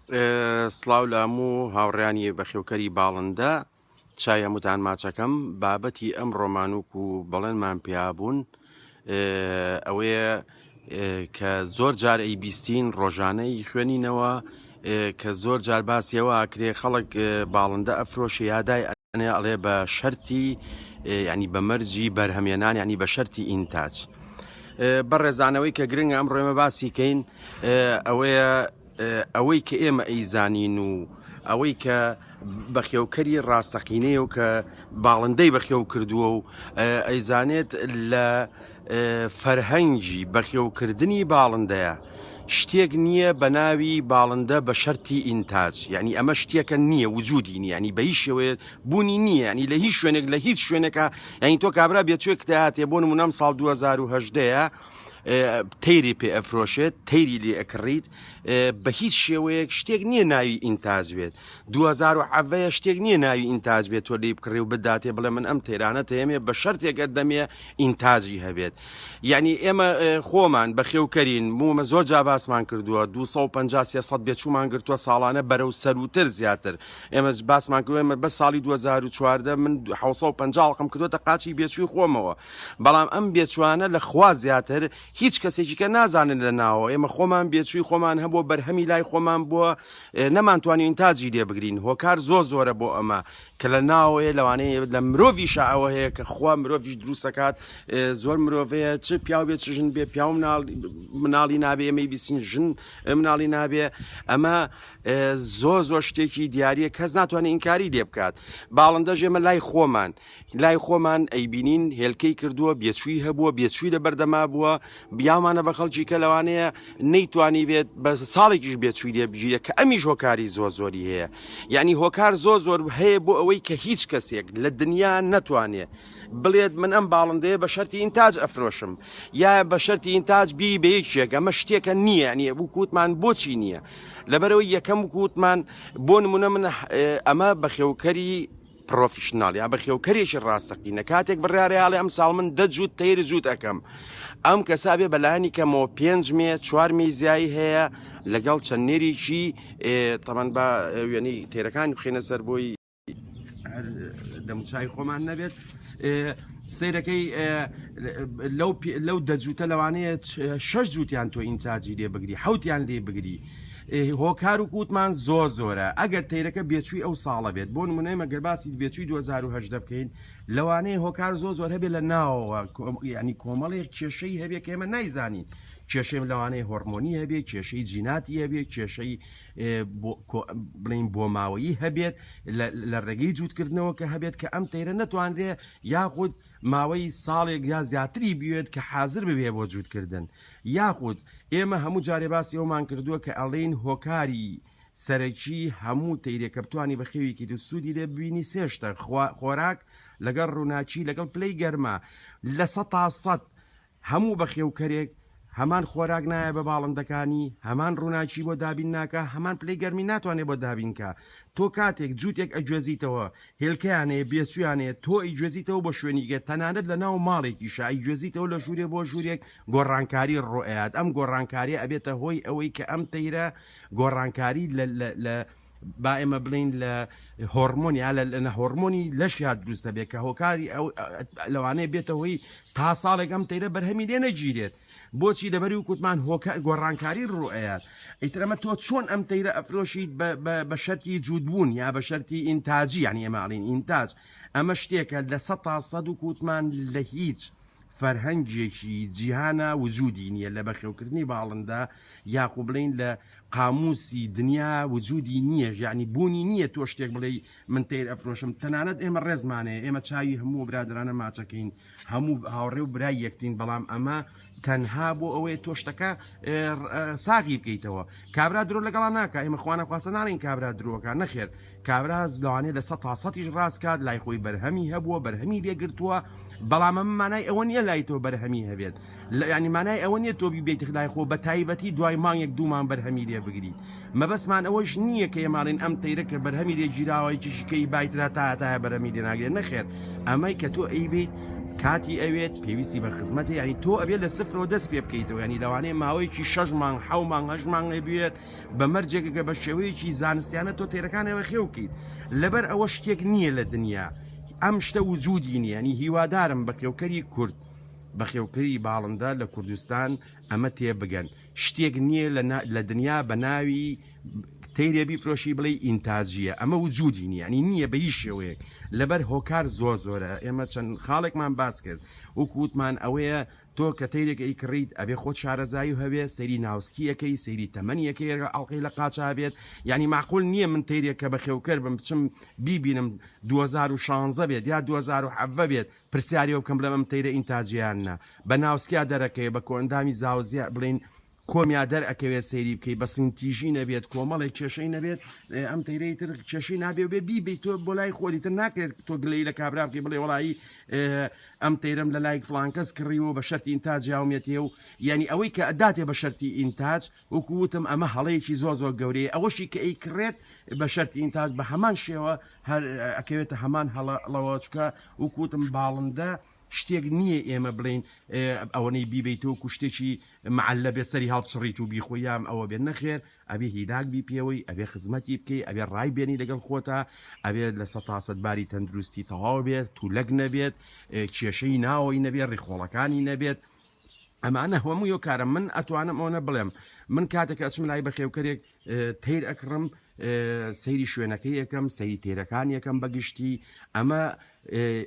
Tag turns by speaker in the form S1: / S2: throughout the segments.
S1: سڵاو لە هەموو هاوڕێیانی بەخێوکەری باڵندە چای هەمووتان ماچەکەم بابەتی ئەم ڕۆمانوک و بەڵێنمان پیابوون ئەوەیە کە زۆر جار ئەی بیستین ڕۆژانەی خوێنینەوە کە زۆر جار باسیەوە ئاکرێ خەڵک باڵندە ئەفرۆشی یادای ئەنێ ئەڵێ بە شەرتی ینی بە مەرجی بەرهەمێنان ینی بە شەرتی ئینتاج بەڕێزانەوەی کە گرنگە ئەم ڕێمە باسی کەین ئەوەیە ئەوەی کە ئێمە ئەیزانین و ئەوەی کە بەخێوکەری ڕاستەقینەیە و کە باڵندەی بەخێو کردووە و ئەیزانێت لە فەرهەنگی بەخێوکردنی باڵندەیە شتێک نییە بە ناوی باڵندە بە شەرتی ئینتاج یعنی ئەمە شتێکە نییە وجودی نییە ینی بە هیچ شێوەیە بوونی نییە ینی لە هیچ شوێنێک لە هیچ شوێنێکە یعنی تۆ کابرا بێچوێک داهاتێ بۆ نمونەم ساڵ 2010 تەیری پێ ئەفرۆشێت تەیری لێ ئەکڕیت بە هیچ شێوەیەک شتێک نییە ناوی ئینتاج بێت 2017 شتێک نییە ناوی ئینتاج بێت تۆ لێی بکڕی و بداتێ بڵێ من ئەم تەیرانە تەیەمێ بە شەرتێک ئەدەمێ ئینتاجی هەبێت یعنی ئێمە خۆمان بەخێوکەرین مومە زۆر جا باسمان کردووە 250 300 بێچوومان گرتووە ساڵانە بەرەو سەروتر زیاتر ئێمە باسمان کردووە ئێمە بە ساڵی 2014 من 750 ئەڵقەم کردووەتە قاچی بێچووی خۆمەوە بەڵام ئەم بێچوانە لە خوا زیاتر هیچ کەسێکی کە نازانن لە ناوەوە ئێمە خۆمان بێچووی خۆمان هەبووە بەرهەمی لای خۆمان بووە نەمانتوانی ئینتاجی لێ بگرین هۆکار زۆر زۆرە بۆ ئەمە کە لە ناوەیە لەوانەیە لە مرۆڤیشا ئەوە هەیە کە خوا مرۆڤیش دروستەکات زۆر مرۆڤەیە چ پیاو بێت چ ژن بێ پیاو مناڵی نابێ ئێمەی بیسین ژن مناڵی نابێ ئەمە زۆر زۆر شتێکی دیارە کەس ناتوانێت ئینکاری لێ بکات باڵندەش ئێمە لای خۆمان لای خۆمان ئەیبینین هێلکەی کردووە بێچووی هەبووە بێچووی لە بەردەما بووە بیاومانە بە خەڵکی کە لەوانەیە نەیتوانی بێت بە ساڵێکیش بێچووی لێ بگیرێت کە ئەمیش هۆکاری زۆر زۆری هەیە یعنی هۆکار زۆر زۆر هەیە بۆ ئەوەی کە هیچ کەسێک لە دنیا نەتوانێت بڵێت من ئەم باڵندەیە بە شەرتی ئینتاج ئەفرۆشم یا بە شەرتی ئینتاج بی بە یەکێک ئەمە شتێکە نییە ینی بوو کوتمان بۆچی نییە لەبەرەوەی یەکەم کوتمان بۆ نمونە من ئەمە بەخێوکەری professional یا بەخێوکەرێکی ڕاستەقینە کاتێک بڕیارە ئەڵێ ئەم ساڵ من دە جووت تەیر جووت ئەەکەم ئەم کەسا بێ بەلایانی کەمەوە پێنج مێ چوار مێی زیایی هەیە لەگەڵ چەند نێریکی تەمان بە وێنەی تێرەکانی بخینە سەر بۆی دەموچای خۆمان نەبێت سیرەکەی لەو دەجووتە لەوانەیە شەش جووتیان تۆ ئینتاجی لێ بگری حوتیان لێ بگری هۆکار و کوتمان زۆر زۆرە ئەگەر تەیرەکە بێچووی ئەو ساڵە بێت بۆ نمونە ئێمە گەر باسی بێچووی 2018 بکەین لەوانەیە هۆکار زۆر زۆر هەبێت لە ناوەوە ینی کۆمەڵێک کێشەی هەبێت کە ئێمە نایزانین کێشەی لەوانەیە هۆرمۆنی هەبێت کێشەی جیناتی هەبێت کێشەی بڵین بۆماوەیی هەبێت لە ڕێگەی جووتکردنەوە کە هەبێت کە ئەم تەیرە نەتوانرێ یاخود ماوەی ساڵێک یا زیاتری بوێت کە حاضر ببێ بۆ جووتکردن یاخود ئێمە هەموو جارێ باسی ئەومان کردووە کە ئەڵێین هۆکاری سەرەکی هەموو تەیرێک کە بتوانی بەخێویکیت و سوودی لێ ببینی سێ شتە، خۆراک لەگەڵ ڕووناکی لەگەڵ پلەی گەرما، 100% هەموو بەخێوکەرێک هەمان خۆراک نایە بە باڵندەکانی، هەمان ڕووناکی بۆ دابین ناکا، هەمان پلەی گەرمی ناتوانێ بۆ دابین کا. تۆ کاتێک جووتێک ئەگوێزیتەوە هێلکەیان هەیە بێچویان هەیە تۆ ئەیگوێزیتەوە بۆ شوێنیگە تەنانەت لە ناو ماڵێکیشا ئەیگوێزیتەوە لە ژوورێ بۆ ژوورێک گۆڕانکاری ڕۆئەیات ئەم گۆڕانکاریە ئەبێتە هۆی ئەوەی کە ئەم تەیرە گۆڕانکاری لە لە لە با ئێمە بڵین لە هۆرمۆن یا لە هۆرمۆنی لەشیا دروست دەبێت کە هۆکاری ئەو لەوانەیە بێتە هۆی تا ساڵێک ئەم تەیرە بەرهەمی لێ نەگیرێت بۆچی لەبەری وکوتمان هۆکار گۆڕانکاری ڕوئەیات ئیتر ئەمە تۆ چۆن ئەم تەیرە ئەفرۆشیت بە شەرتی جووتبوون یا بە شەرتی ئینتاجی یانی ئێمە ئەڵین ئینتاج ئەمە شتێکە 100% و کوتمان لە هیچ فەرهەنگێکی جیهانە وجودی نییە لە بەخێوکردنی باڵندە یاخو بڵین لە قاموسی دنیا وجودی نییە یعنی بوونی نییە تۆ شتێک بڵێ من تیر ئەفرۆشم تەنانەت ئێمە ڕێزمانەیە ئێمە چاوی هەموو برادرانە ماچەکەین هەموو هاوڕێ و برای یەکترین بەڵام ئەمە تەنها بۆ ئەوەیە تۆ شتەکە ساغی بکەیتەوە کابرا درۆ لەگەڵا ناکە ئێمە خوانە خواستە ناڵین کابرا درۆکە نەخێر کابرا لەوانەیە 100%یش ڕاست کات لای خۆی بەرهەمی هەبووە بەرهەمی لێگرتووە بەڵام ئەمە مانای ئەوە نییە لای تۆ بەرهەمی هەبێت ینی مانای ئەوە نییە تۆ بیبیت لای خۆ بە تایبەتی دوای مانگێک دوومان بەرهەمی لێ بگری مەبەستمان ئەوەش نییە کە ئێماڵین ئەم تەیرە کە بەرهەمی لێ گیراوە یەکێکی کەی بایترا تا هەتایە بەرهەمی لێ ناگرێت نەخێر ئەمەی کە تۆ ئەیبیت کاتی ئەوێت، پێویستی بە خزمەتە، یانی تۆ ئەبێت لە سفرەوە دەست پێ بکەیتەوە، یانی لەوانەیە ماوەیەکی شەش مانگ، حەو مانگ، هەشت مانگ بوێت، بە مەرجێک گەر بە شێوەیەکی زانستیانە تۆ تەیرەکان بەخێو بکەیت. لەبەر ئەوە شتێک نییە لە دنیا ئەم شتە وجودی نییە، یانی هیوادارم بەخێوکەری کورد، بەخێوکەری باڵندە لە کوردستان ئەمە تێبگەن، شتێک نییە لە دنیا بە ناوی تەیرێ بیفرۆشی بڵێی ئینتاجییە، ئەمە وجودی نییە، یانی نییە بە هیچ شێوەیەک، لەبەر هۆکار زۆر زۆرە، ئێمە چەند خاڵێکمان باس کرد، وەکو وتمان ئەوەیە تۆ کە تەیرێک ئەیکڕیت ئەبێ خۆت شارەزایی هەبێ، سەیری ناوسکی ئەکەی، سەیری تەمەنی ئەکەی ئەگەر ئەڵقەی لە قاچا بێت، یانی مەعقول نییە من تەیرێک کە بەخێوکەر بم بچم بیبینم 2016 بێت یا 2017 بێت پرسیاری ئەوە بکەم بڵێم ئەم تەیرە ئینتاجیە یان نا، بە ناوسکیا دەرەکەوێ بە کۆئەندامی زاوزێ بڵێین کۆمیا دەر ئەکەوێت سەیری بکەی بە سنگ تیژی نەبێت کۆمەڵێک کێشەی نەبێت ئەم تەیرەی تر کێشەی نابێ و بێ بیبەی تۆ بۆ لای خۆتی تر ناکرێت تۆ گلەی لە کابرا بکەی بڵێ وەڵایی ئەم تەیرەم لە لای فڵان کەس کڕیوە بە شەرتی ئینتاج یاومێتێ و یعنی ئەوەی کە ئەداتێ بە شەرتی ئینتاج وەکو وتم ئەمە هەڵەیەکی زۆر زۆر گەورەیە ئەوەشی کە ئەیکڕێت بە شەرتی ئینتاج بە هەمان شێوە هەر ئەکەوێتە هەمان هەڵەوە چکە وەکو وتم باڵندە شتێک نییە ئێمە بڵێین ئەوەنەی بیبەیتەوە وەکو شتێکی معەلە بێت سەری هەڵبچڕیت و بیخۆی یان ئەوە بێت نەخێر ئەبێ هیلاک بی پێوەی ئەبێ خزمەتی بکەی ئەبێ ڕای بێنی لەگەڵ خۆتا ئەبێ لە سەتاسەد باری تەندروستی تەواو بێت تولەک نەبێت کێشەی ناوەی نەبێت ڕیخۆڵەکانی نەبێت ئەمانە هەموو یۆکارە من ئەتوانم ئەوەنە بڵێم من کاتێک ئەچم لای بەخێوکەرێک تەیر ئەکڕم سەیری شوێنەکەی یەکەم سەیری تێرەکان یەکەم بەگشتی ئەمە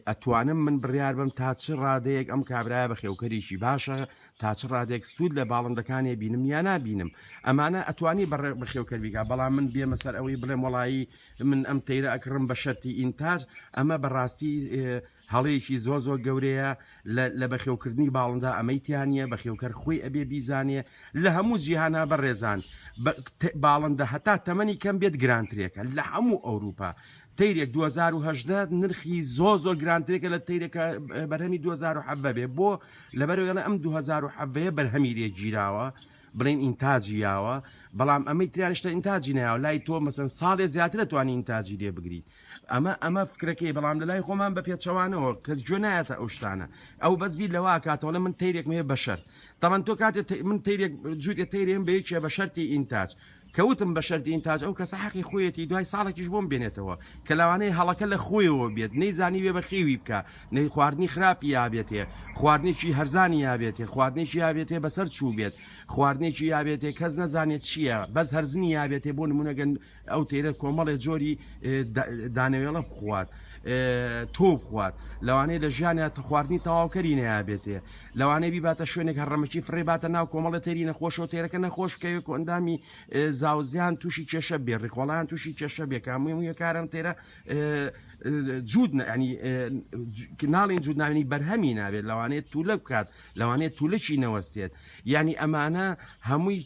S1: ئەتوانم من بڕیار بم تا چ ڕادەیەک ئەم کابرایە بەخێوکەرێکی باشە تا چ ڕادێک سوود لە باڵندەکانی بینم یا نابینم ئەمانە ئەتوانی بەڕێ بەخێوکەر بیکا بەڵام من بێمە سەر ئەوەی بڵێم وەڵایی من ئەم تەیرە ئەکڕم بە شەرتی ئینتاج ئەمە بەڕاستی هەڵەیەکی زۆر زۆر گەورەیە لە بەخێوکردنی باڵندە ئەمەی تیا نییە بەخێوکەر خۆی ئەبێ بیزانێ لە هەموو جیهانا بەڕێزان باڵندە هەتا تەمەنی کەم بێت گرانترێکە لە هەموو ئەوروپا تەیرێک 2018 نرخی زۆر زۆر گرانترێکە لە تەیرێکە بەرهەمی 2017 بێ بۆ لەبەرەوەڵێ ئەم 2017 بەرهەمی لێ گیراوە بڵێن ئینتاجی یاوە بەڵام ئەمەی تریانشتە ئینتاجی نایاوە لای تۆ مەسەن ساڵێ زیاترە توانی ئینتاجی لێ بگریت ئەمە ئەمە فکرەکەی بەڵام لەلای خۆمان بە پێچەوانەوە کەس گوێ نایەتە ئەو شتانە ئەو بەس بیر لەوە ئەکاتەوە من تەیرێکم هەیە بە شەرت تەبەن تۆ کاتێ من تەیرێک جووتێ تەیرێم بە یەکێ بە شەرتی ئینتاج کەوتم بە شەرتی ئینتاج ئەو کەسە حەقی خۆیەتی دوای ساڵێکیش بۆم بێنێتەوە کە لەوانەیە هەڵەکە لە خۆیەوە بێت نەیزانی بێ بەخێوی بکە نەی خواردنی خراپی یابێتێ خواردنێکی هەرزانی یابێتێ خواردنێکی یابێتێ بەسەر چوو بێت خواردنێکی یابێتێ کەس نەزانێت چییە بەس هەرزنی یابێتێ بۆ نمونەگەن ئەو تەیرە کۆمەڵێ جۆری دانەوێڵە بخوات تۆ بخوات لەوانەیە لە ژیانە خواردنی تەواوکەری نابێتێ لەوانەیە بیباتە شوێنێک هەڕەمەکی فڕێ باتە ناو کۆمەڵە تەیری نەخۆشەوە تێرەکە نەخۆش بکەوێت کۆئەندامی زاوزیان تووشی کێشە بێ ڕیخۆڵیان تووشی کێشە بێ کامویە کارم تێرە جوود ینی ناڵین جوود ناوێنی بەرهەمی نابێت لەوانەیە تولە بکات لەوانەیە تولەکی نەوەستێت یعنی ئەمانە هەمووی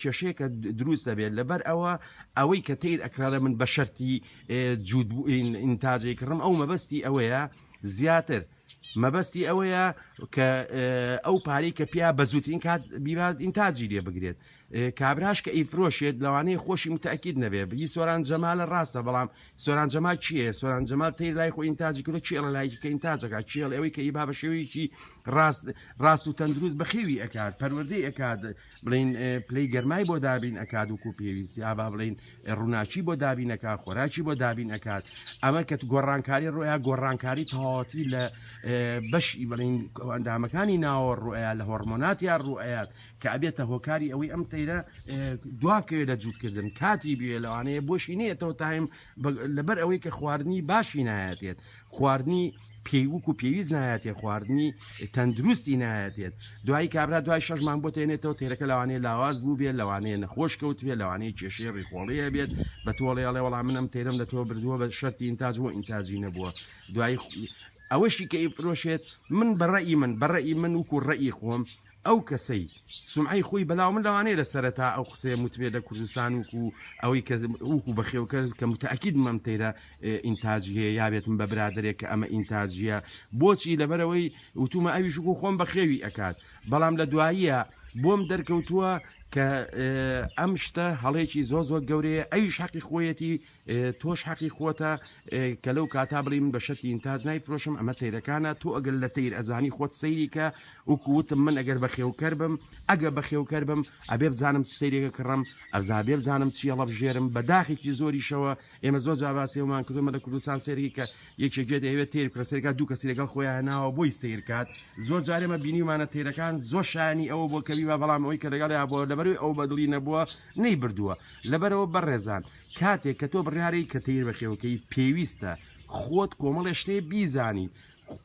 S1: کێشەیەکە دروست دەبێت لەبەر ئەوە ئەوەی کە تیر ئەکرارە من بە شەرتی جوود ئینتاجێک کڕم ئەو مەبەستی ئەوەیە زیاتر مەبەستی ئەوەیە کە ئەو پارەی کە پیا بە زووترین کات بیبات ئینتاجی لێ بگرێت کابراش کە ئەیفرۆشێت لەوانەیە خۆشی متەئەکید نەبێ بگی سۆران جەمالە ڕاستە بەڵام سۆران جەمال کێیە سۆران جەمال تەیر لای خۆ ئینتاجی کردو کێڵە لایکی کە ئینتاجەکە کێڵ ئەوەی کە ئیبا بە شێوەیەکی ڕاست ڕاست و تەندروست بەخێوی ئەکات پەروەردەی ئەکات بڵین پلەی گەرمای بۆ دابین ئەکات وکو پێویستی ئابا بڵین ڕووناکی بۆ دابین ئەکات خۆراکی بۆ دابین ئەکات ئەمە کە گۆڕانکاری ڕۆیا گۆڕانکاری تەواوەتی لە بەشی بڵین ئەندامەکانی ناوە ڕوئەیە لە هۆرمۆناتیان ڕوئەیات کە ئەبێتە هۆکاری ئەوەی ئەم تەیرە دواکەوێت لە جووتکردن کاتی بوێ لەوانەیە بۆشی نێتەوە تایم لەبەر ئەوەی کە خواردنی باشی نایەتێت خواردنی پێی وەکو پێویست نایەتێ خواردنی تەندروستی نایەتێت دوایی کابرا دوای شەش مانگ بۆ تێنێتەوە تێرەکە لەوانەیە لاواز بوو بێت لەوانەیە نەخۆش کەوت بێت لەوانەیە کێشەی ڕیخۆڵی هەبێت بە تۆڵێ ئەڵێ وەڵام من ئەم تێرم لە تۆ بردووە بە شەرتی ئینتاج بۆ ئینتاجی نەبووە دوایی ئەوەشی کە ئیفرۆشێت من بەڕئی من بەڕئی من وکو ڕئی خۆم ئەو کەسەی سومعەی خۆی بەلاو من لەوانەیە لە سەرەتا ئەو قسەیە متبێ لە کوردستان وکو ئەوەی کە وکو بەخێوکە کە متەئەکید مەم تەیرە ئینتاجی هەیە یابێتم بە برادەرێک کە ئەمە ئینتاجیە بۆچی لەبەرەوەی وتومە ئەویش وکو خۆم بەخێوی ئەکات بەڵام لە دواییە بۆم دەرکەوتووە کە ئەم شتە هەڵەیەکی زۆر زۆر گەورەیە ئەویش حەقی خۆیەتی تۆش حەقی خۆتە کە لەو کاتا بڵێ من بە شەرتی ئینتاج نایفرۆشم ئەمە تەیرەکانە تۆ ئەگەر لە تەیر ئەزانی خۆت سەیری کە وەکو وتم من ئەگەر بەخێوکەر بم ئەگە بەخێوکەر بم ئەبێ بزانم چ تەیرێکە کڕم ئەبزا بێ بزانم چی هەڵەبژێرم بە داخێکی زۆریشەوە ئێمە زۆر جا باسی ئەومان کردو ئێمە لە کوردستان سەیرکی کە یەکێک گوێ دەیەوێت تێر بکڕێت سەیرکا دوو کەسی لەگەڵ خۆیان هێناوە بۆی سەیر کات زۆر جار ئێمە بینیومانە تێرەکان زۆر شایانی ئەوە بووە کە بیبا بەڵام ئەوەی کە لەگەڵیا بووە لەبەرەوەی ئەو بەدڵی نەبووە نەیبردووە لەبەرەوە بەڕێزان کاتێک کە تۆ بڕیارەی کە تەیر بەخێوکەی پێویستە خۆت کۆمەڵێ شتێ بیزانیت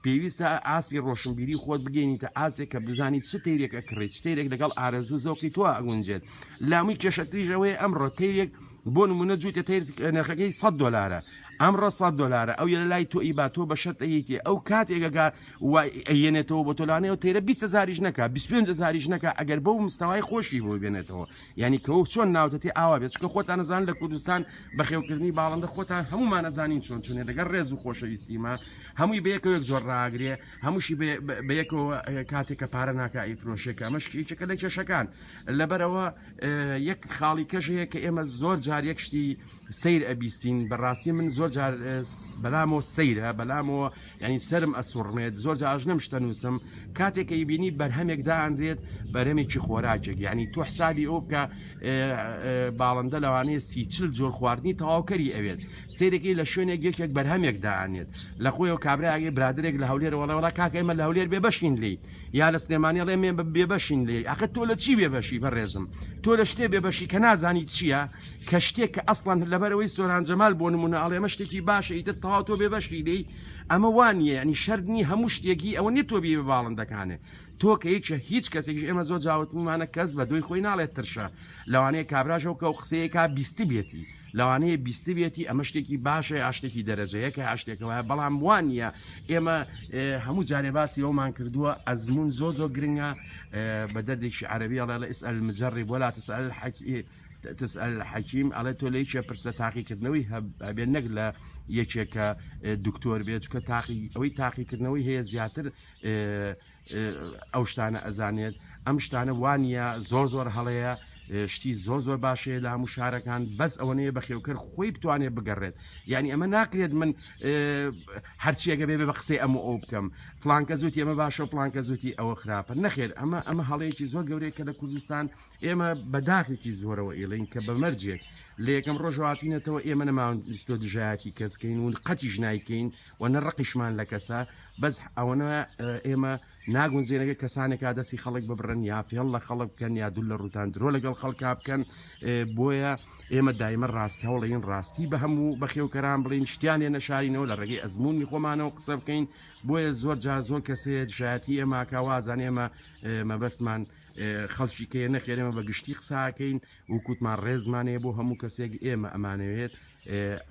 S1: پێویستە ئاستی ڕۆشنبیری خۆت بگەینیتە ئاستێک کە بزانی چ تەیرێک ئەکڕیت چ تەیرێک لەگەڵ ئارەزوو زەوقی تۆ ئەگونجێت لاموی کێشەتریش ئەوەیە ئەمڕۆ تەیرێک بۆ نمونە جووتە تەیر نرخەکەی 100 دلارە ئەمڕۆ 100 دلارە ئەو لە لای تۆ ئیبا تۆ بە شەرت ئەیتی ئەو کاتێک ئەگا وای ئەیەنێتەوە بۆ تۆلانەیە و تەیرە 20 هزاریش نەکا 25 هزاریش نەکا ئەگەر بەو مستەوای خۆشی بۆ بێنێتەوە یعنی کە چۆن ناوتەتی ئاوا بێت چونکە خۆتان ئەزان لە کوردستان بەخێوکردنی باڵندە خۆتان هەمومان ئەزانین چۆن چونێ لەگەڵ ڕێز و خۆشەویستیمە هەمووی بەیەکەوە یەک جۆر ڕاگرێ هەمووشی بەیەکەوە کاتێک کە پارە ناکا ئەیفرۆشێ کە ئەمەش یەکێکە لە کێشەکان لەبەرەوە یەک خاڵی کەش هەیە کە ئێمە زۆر جار یەک شتی سیر ئەبیستین بەڕاستی من زۆر جار بەلامەوە سەیرە بەلامەوە یعنی سرم ئەسوڕمێت زۆر جار ژنم شتە نووسم کاتێک کە ئیبینی بەرهەمێک دانرێت بەرهەمێکی خۆراکێک یعنی تۆ حسابی ئەو بکە باڵندە لەوانەیە 30 جۆر خواردنی تەواوکەری ئەوێت سەیرەکەی لە شوێنێک یەکێک بەرهەمێک دائەنێت لە خۆیەوە کابرایەک برادەرێک لە هەولێر وەڵێ وەڵا کاکە ئێمە لە هەولێر بێبەشین لێی یا لە سلێمانی ئەڵێ ئێمە بێبەشین لێی ئەخە تۆ لە چی بێبەشی بەڕێزم تۆ لە شتێ بێبەشی کە نازانی چییە کە شتێک کە ئەسڵەن لەبەرەوەی سۆران جەمال بۆ نمونە ئەڵێ ئەمە شتێکی باشە ئیتر تەواو تۆ بێبەشی لێی ئەمە وانییە یعنی شەرت نییە هەموو شتێکی ئەوە نییە تۆ بی بە باڵندەکانێ تۆ کە یەکێ هیچ کەسێکیش ئێمە زۆر جاوتمانە کەس بە دوی خۆی ناڵێت ترشە لەوانەیە کابراش ئەو کە ئەو قسەیەکا بیستبێتی لەوانەیە بیستبێتی ئەمە شتێکی باشە یا شتێکی دەرەجە یەکە یا شتێکە وایە بەڵام وانە ئێمە هەموو جارێ باسی ئەومان کردووە ئەزمون زۆر زۆر گرنگە بە دەردێکی عەرەبی ئەڵێ لە اسأل المجرب ولا تسأل الحكيم تسأل الحكيم ئەڵێ تۆ لە یەکێ پرسە تاقیکردنەوەی هەبێ نەک لە یەکێکە دکتۆر بێت چکە تاقی ئەوەی تاقیکردنەوەی هەیە زیاتر ئەو شتانە ئەزانێت ئەم شتانە وانە زۆر زۆر هەڵەیە شتی زۆر زۆر باشەیە لە هەموو شارەکان بەس ئەوەنەیە بەخێوکەر خۆی بتوانێت بگەڕێت یعنی ئەمە ناکرێت من هەرچیەکە بێ بە قسەی ئەم و ئەو بکەم فلانکە زووتی ئەمە باشە فلانکە زووتی ئەوە خراپە نەخێر ئەمە ئەمە هەڵەیەکی زۆر گەورەیە کە لە کوردستان ئێمە بەداخێکی زۆرەوە ئیڵین کە بە مەرجێک لە یەکەم ڕۆژەوە هاتینەتەوە ئێمە نەماویستوە دژایەتی کەس کەین و قەتیش نایکەین و نە ڕقیشمان لە کەسە بەس ئەوەنە ئێمە ناگونجێنەکە کەسانێکا دەستی خەڵک ببڕن یا فێڵ لە خەڵک بکەن یا دوور لە ڕووتان درۆ لەگەڵ خەڵکا بکەن بۆیە ئێمە دایمە ڕاست هەوڵین ڕاستی بە هەموو بەخێوکەران بڵین شتیان لێ نەشارینەوە لە ڕێگەی ئەزمموی خۆمانەوە قسە بکەین بۆیە زۆر جا زۆر کەسێ دژایەتی ئێماکە وازان ئێمە مەبەستمان خەڵکی کەیە نەخێر ئێمە بە گشتی قساکەین و کوتمان ڕێزمانەیە بۆ هەموو کەسێک ئێمە ئەمانەوێت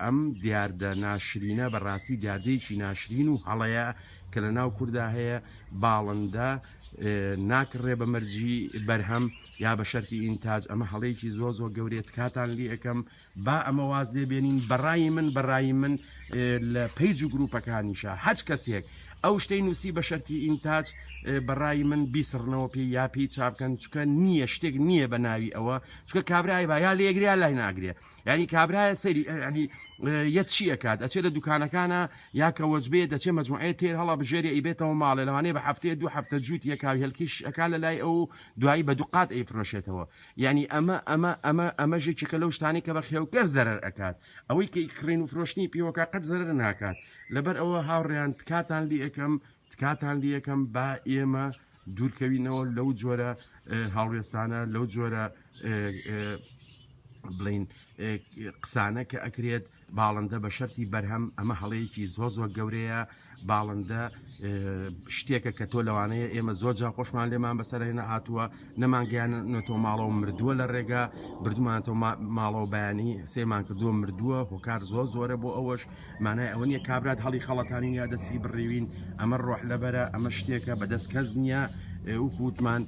S1: ئەم دیاردە ناشرینە بەڕاستی دیاردەیەکی ناشرین و هەڵەیە کە لە ناو کوردا هەیە باڵندە ناکڕێ بە مەرجی بەرهەم یا بە شەرتی ئینتاج ئەمە هەڵەیەکی زۆر زۆر گەورەیە تکاتان لێ ئەکەم با ئەمە واز لێ بێنین بەڕای من بەڕای من لە پەیج و گروپەکانیشە هەچ کەسێک ئەو شتەی نووسی بە شەرتی ئینتاج بەڕای من بیسڕنەوە پێی یا پێی چاپکەن چکە نییە شتێک نییە بە ناوی ئەوە چکە کابرای با یا لێگریا لای ناگرێ ینی کابرایە سەری ینی یە چی ئەکات ئەچێ لە دوکانەکانە یا کە وەجبێ دەچێ مەجموعەیە تێر هەڵا بژێری ئەیبێتەوە ماڵێ لەوانەیە بە هەفتەیە دوو هەفتە جووت یەکا هێلکیش ئەکا لە لای ئەو دوایی بە دووقات ئەیفرۆشێتەوە یعنی ئەمە ئەمە ئەمە ئەمە ژێکێکە لەو شتانەی کە بە خێوکەر زەرەر ئەکات ئەوەی کە کڕین و فرۆشتنی پێوەکە قەت زەرەر ناکات لەبەر ئەوە هاوڕێیان تکاتان لێ ئەکەم تکاتان لێ ئەکەم با ئێمە دوورکەوینەوە لەو جۆرە هەڵوێستانە لەو جۆرە بڵین قسانە کە ئەکرێت باڵندە بە شەرتی بەرهەم ئەمە هەڵەیەکی زۆر زۆر گەورەیە باڵندە شتێکە کە تۆ لەوانەیە ئێمە زۆر جا خۆشمان لێمان بەسەر هێنا هاتووە نەمانگەیانەتەوە ماڵەوە مردووە لە ڕێگا بردومانەوە ماڵەوە بەیانی سێمان کردووە مردووە هۆکار زۆر زۆرە بۆ ئەوەش مانای ئەوە نییە کابرات هەڵی خەڵەتانین یا دەستی بڕیوین ئەمە ڕۆح لەبەرە ئەمە شتێکە بەدەست کەس نییە وکوتمان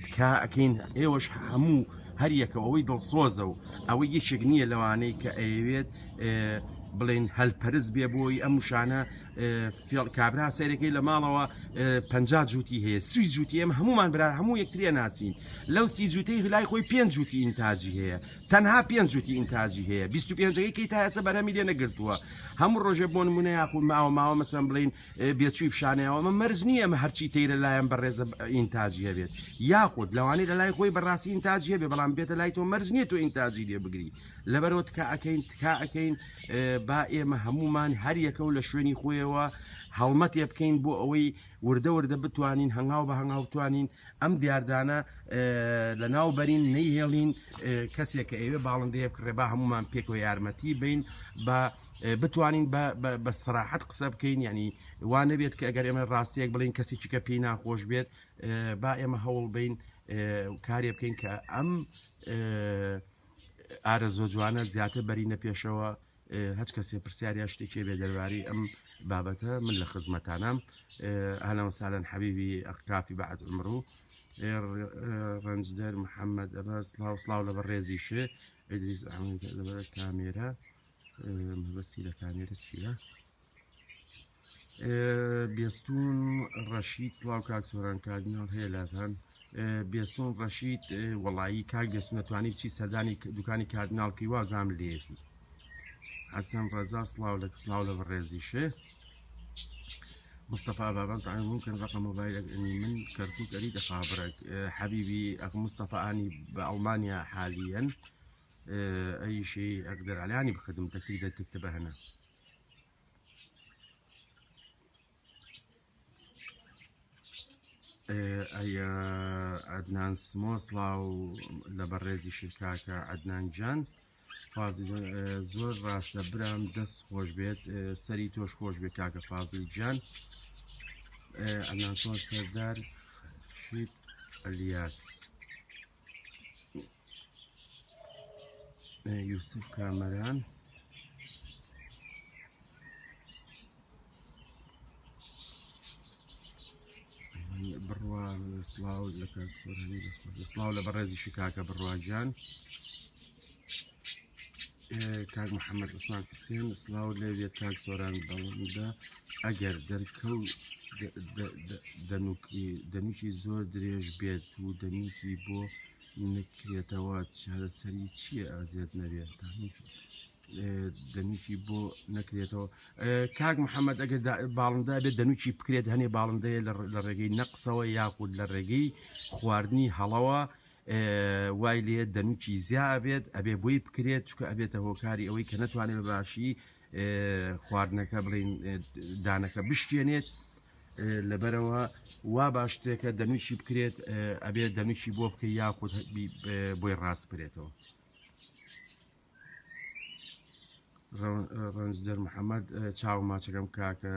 S1: تکا ئەکەین ئێوەش هەموو هەر یەکە ئەوەی دڵسۆزە و ئەوەی یەکێک نییە لەوانەی کە ئەیەوێت بڵێن هەلپەرست بێ بۆی ئەم وشانە فێڵ کابرا سەیرەکەی لە ماڵەوە 50 جووتی هەیە سی جووتی ئێمە هەمومان برا هەموو یەکتریە ناسین لەو سی جووتەی لای خۆی پێنج جووتی ئینتاجی هەیە تەنها پێنج جووتی ئینتاجی هەیە 25ەکەی کەی تا ئێستا بەرهەمی لێ نەگرتووە هەموو ڕۆژێ بۆ نمونە یاخود ماوە ماوە مەسەن بڵین بێچووی پیشانەوە ئەمە مەرج نییە ئەمە هەرچی تەیرە لایەن بەڕێزە ئینتاجی هەبێت یاخود لەوانەیە لە لای خۆی بەڕاستی ئینتاجی هەبێ بەڵام بێتە لای تۆ مەرج نییە تۆ ئینتاجی لێ بگری لەبەرەوە تکا ئەکەین تکا ئەکەین با ئێمە هەمومان هەر یەکە و لە شوێنی خۆیەوە هەڵمەتێ بکەین بۆ ئەوەی وردە وردە بتوانین هەنگاو بە هەنگاو بتوانین ئەم دیاردانە لە ناو بەرین نەیهێڵین کەسێک کە ئەوێ باڵندەیە بکڕێ با هەمومان پێکەوە یارمەتی بین بە بتوانین بە سراحەت قسە بکەین ینی وا نەبێت کە ئەگەر ئێمە ڕاستیەک بڵین کەسێکی کە پێی ناخۆش بێت با ئێمە هەوڵ بین کارێ بکەین کە ئەم ئارەزوە جوانە زیاتر بەرینە پێشەوە هەچ کەسێ پرسیار یا شتێکی بێ دەربارەی ئەم بابەتە من لە خزمەتانام اهلا وسهلا حبیبی ئەقکافی بعد عمرو ڕەنجدەر محەممەد ئەبە سلااو سلااو لە بەڕێزیشێ ئیدریس ئەحمەد لەبەر کامێرا مەبەستی لە کامێرە چییە؟ بێستون ڕەشید سڵاو کاک سۆران کاردیناڵ هەیە لاتان بێستون ڕەشید وەڵایی کاک بێستون دەتوانی بچی سەردانی دوکانی کاردیناڵ بکەی وازام لێتی حەسەن ڕەزا سڵاو لە سڵاو لە بەڕێزیشێ مصطفى بابا طبعا ممكن رقم موبايلك اني من كركوك اريد اخابرك حبيبي اخ مصطفى اني بالمانيا حاليا اي شيء اقدر عليه اني بخدمتك تقدر تكتبه هنا. ئەی عەدنان سمۆ سڵاو لە بەڕێزی شرکاکە عەدنان گیان فازیل زۆر ڕاستە برام دەست خۆش بێت سەری تۆش خۆش بێت کاکە فازیل گیان عەدنان سۆن سەردار شیت ئەلیاس یوسف کامەران بڕوا سڵاو لە سڵاو لە بەڕێزیشی کاکە بڕواگیان کاک محەممەد عوسمان حسێن سڵاو لێ بێت کاک سۆران بەڵێندا ئەگەر دەرکەو دەنوکی زۆر درێژ بێت و دەنوکی بۆ نەکرێتەوە چارەسەری چییە ئازیەت نەبێت دەنوکی بۆ نەکرێتەوە کاک محەممەد ئەگەر باڵندە بێت دەنوکی بکرێت هەنێ باڵندەیە لە ڕێگەی نەقسەوە یاخود لە ڕێگەی خواردنی هەڵەوە وای لێ دەنوکی زیا ئەبێت ئەبێ بۆی بکرێت چکە ئەبێتە هۆکاری ئەوەی کە نەتوانێت بە باشی خواردنەکە بڵین دانەکە بشکێنێت لەبەرەوە وا باشترێکە دەنوکی بکرێت ئەبێت دەنوکی بۆ بکە یاخود بۆی ڕاست بکرێتەوە. ڕەنجدەر محەممەد چاو ماچەکەم کاکە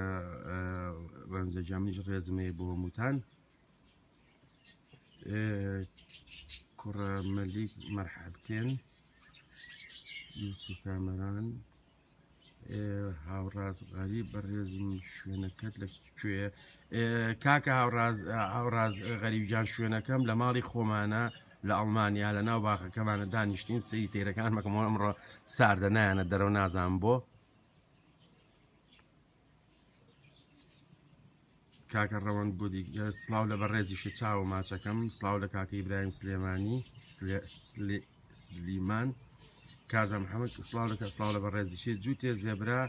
S1: ڕەنجە جامنیش ڕێزم هەیە بۆ هەمووتان کوڕە مەلیک مەرحەبتێن یوسف کامەران هاوڕاز غەریب بەڕێزم شوێنەکەت لە کوێ کاکە هاوڕاز هاوڕاز غەریب گیان شوێنەکەم لە ماڵی خۆمانە لە ئەڵمانیا لە ناو باخەکەمانە دانیشتین سەیری تەیرەکان مەکەمەوە ئەمڕۆ ساردە نایەنە دەرەوە نازانم بۆ کاکە ڕەوەند بودی سڵاو لە بەڕێزیشە چاو ماچەکەم سڵاو لە کاکە ئیبراهیم سلێمانی سلیمان کارزان محەممەد سڵاو لەکە سڵاو لە بەڕێزیشێ جووتێ زێبرا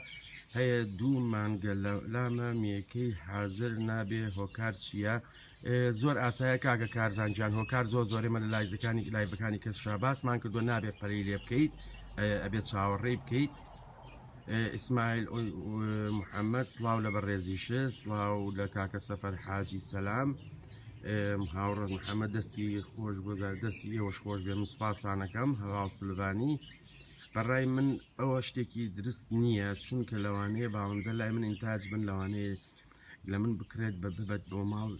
S1: هەیە دوو مانگە لە لامە مێکەی حازر نابێ هۆکار چییە؟ زۆر ئاسایە کاکە کارزان گیان هۆکار زۆر زۆر ئێمە لە لایزەکانی لایڤەکانی کەس شاباسمان کردووە نابێت پەرەی لێ بکەیت ئەبێت چاوەڕێی بکەیت ئیسماعیل محەممەد سڵاو لە بەڕێزیشە سڵاو لە کاکە سەفەر حاجی سەلام هاوڕێ محەممەد دەستی خۆش بۆزار دەستی ئێوەش خۆش بێ من سوپاسانەکەم هەواڵ سلڤانی بەڕای من ئەوە شتێکی درست نییە چونکە لەوانەیە باڵندە لای من ئینتاج بن لەوانەیە لە من بکرێت بە ببەت بۆ ماڵ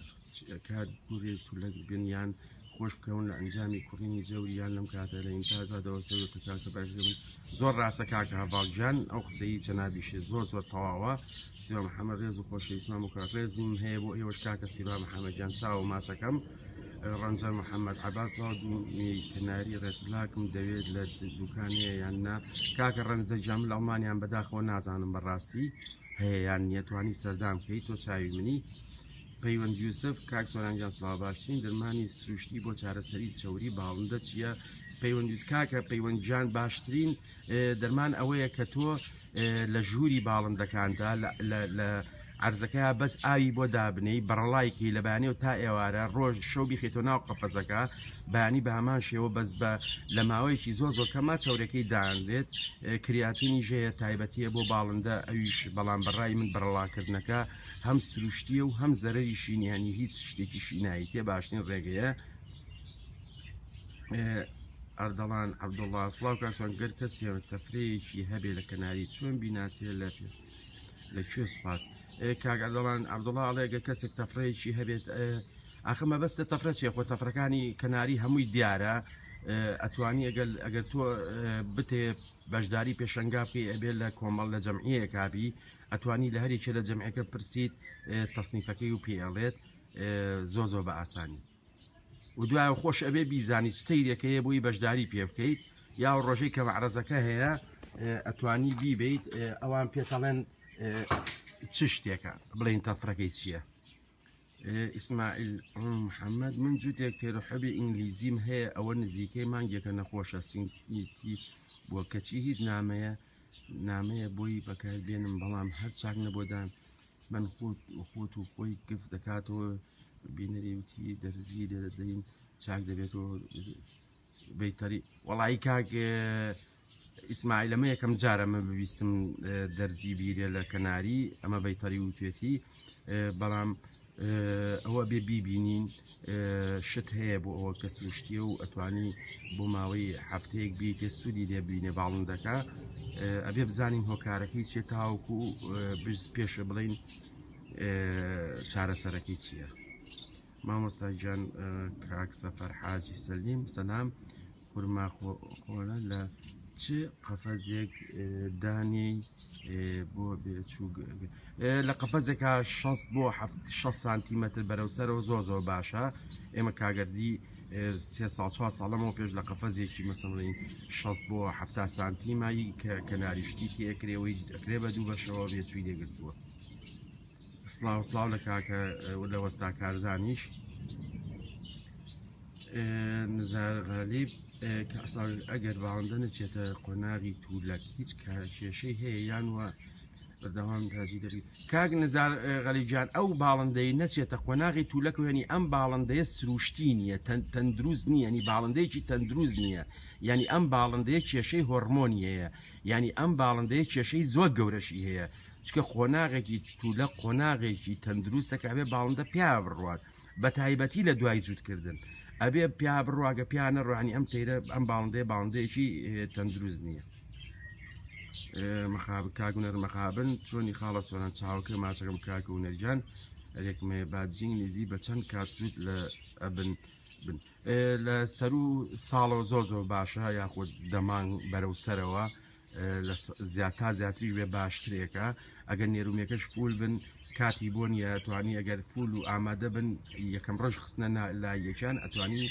S1: کات گورێ تولەک بن یان خۆش بکەون لە ئەنجامی کوڕینی جەوری یان لەم کاتە لە ئینتاجدا دەوەستێت کە کاکە بەرزی من زۆر ڕاستە کاکە هەڤاڵ گیان ئەو قسەی جەنابیشی زۆر زۆر تەواوە سیما محەممەد ڕێز و خۆشەویستمان بکە ڕێزم هەیە بۆ ئێوەش کاکە سیما محەممەد گیان چاو و ماچەکەم ڕەنجەر محەممەد عەباس لاو دوو کەناری ڕێتلاکم دەوێت لە دوکانەیە یان نا کاکە ڕەنجدە گیان من لە ئەڵمانیان بەداخەوە نازانم بەڕاستی. هەیە یان نییە توانی سەردان بکەیت تۆ چاوی منی پەیوەند یوسف کاک سۆران گیان سڵاو باشترین دەرمانی سروشتی بۆ چارەسەری چەوری باڵندە چییە؟ پەیوەند یوسف کاکە پەیوەند گیان باشترین دەرمان ئەوەیە کە تۆ لە ژووری باڵندەکاندا لە عەرزەکەیا بەس ئاوی بۆ دابنێی بەڕەڵای کەی لە بەیانیەوە تا ئێوارە ڕۆژ شەو بیخەیتەوە ناو قەفەزەکە بەیانی بە هەمان شێوە بەس بە لە ماوەیەکی زۆر زۆر کەما چەورەکەی دانرێت کریاتینیش هەیە تایبەتیە بۆ باڵندە ئەویش بەڵام بەڕای من بەڕەڵاکردنەکە هەم سروشتیە و هەم زەرەریشی نیە یانی هیچ شتێکیشی نایتێ باشترین ڕێگەیە ئەردەڵان عەبدوڵڵا سڵاو کاک سۆران گەر کەسێ تەفرەیەکی هەبێ لە کەناری چۆن بیناسێ لە لە کوێ سوپاس کاک ئەردەڵان عەبدوڵڵا ئەڵێ گەر کەسێک تەفرەیەکی هەبێت ئاخە مەبەستە تەفرە چیە خۆ تەفرەکانی کەناری هەمووی دیارە ئەتوانی ئەگەر ئەگەر تۆ بتێ بەشداری پێشەنگا بکەی ئەبێ لە کۆمەڵ لە جەمعیەکابی ئەتوانی لە هەرێکێ لە جەمعەکە پرسیت تەسنیفەکەی و پێ ئەڵێت زۆر زۆر بە ئاسانی و دوایە خۆش ئەبێ بیزانی چ تەیرێک هەیە بۆی بەشداری پێ بکەیت یا ڕۆژەی کە مەعرەزەکە هەیە ئەتوانی بیبیت ئەوان پێتەڵێن چ شتێکە بڵین تەفرەکەی چییە؟ ئیسماعیل محەممەد من جووتێک تێرحەبی ئینگلیزیم هەیە ئەوە نزیکەی مانگێکە نەخۆشە سینگیتی بووە کەچی هیچ نامەیە نامەیە بۆی بەکاربێنم بەڵام هەر چاک نەبۆدان من خۆت خۆت و خۆی گفت دەکاتەوە بینەری وتی دەرزی لێ دەدەین چاک دەبێتەوە بیتەری وەڵایی کاک ئیسماعیل ئەمە یەکەم جارە من ببیستم دەرزی بیرێ لە کەناری ئەمە بەیتەری وتێتی بەڵام ئەوە بێ بیبینین شت هەیە بۆ ئەوە کە سروشتیە و ئەتوانی بۆ ماوەی هەفتەیەک بیتێ سوودی لێ بینێ باڵندەکە ئەبێ بزانین هۆکارەکەی چیە تاوەکو بز پێشە بڵین چارەسەرەکەی چییە مامۆستا گیان کاک سەفەر حاجی سەلیم سەلام خورما خۆرە لە چ قەفەزێک دانێی بۆ بێچوو لە قەفەزێکا 60 بۆ 6 سانتیمەتر بەرەو سەرەوە زۆر زۆر باشە ئێمە کاگەردی سێ ساڵ چوار ساڵەمەوە پێش لە قەفەزێکی مەسەڵین 60 بۆ 70 سانتیمایی کە کەناریشتی تێکرێەوەی ئەکرێ بە دوو بەشەوە بێچووی لێگرتووە سڵاو سڵاو لە کاکە لە وەستا کارزانیش نزار غالیب کە ئەگەر باڵندە نەچێتە قۆناغی تولەک هیچ کێشەی هەیە یان وە بەردەوام تاجی دەبی کاک نزار غەلیجان ئەو باڵندەی نەچێتە قۆناغی تولەک وێنی ئەم باڵندەیە سروشتی نییە تەندروست نییە ینی باڵندەیەکی تەندروست نییە یعنی ئەم باڵندەیە کێشەی هۆرمۆنی هەیە یعنی ئەم باڵندەیە کێشەی زۆر گەورەشی هەیە چکە قۆناغێکی تولە قۆناغێکی تەندروستە کە ئەبێ باڵندە پیا بڕوات بەتایبەتی لە دوای جووتکردن ئەبێ پیا بڕوا گە پیا نەڕوانی ئەم تەیرە ئەم باڵندەیە باڵندەیەکی تەندروست نییە مەخاب کاگونەر مەخابن چۆنی خاڵە سۆران چاوەکە ماچەکەم کاکە و نەرجان رێکمێ باجینگ نزی بە چەند کات جووت لە ئەبن بن لە سەرو ساڵەوە زۆر زۆر باشە یاخود دەمانگ بەرەو سەرەوە تا زیاتریش بێ باشترێکە ئەگەر نێرومێکەش فول بن کاتی بۆ نیە توانی ئەگەر فول و ئامادە بن یەکەم ڕۆژ خستنە لای یەکیان ئەتوانی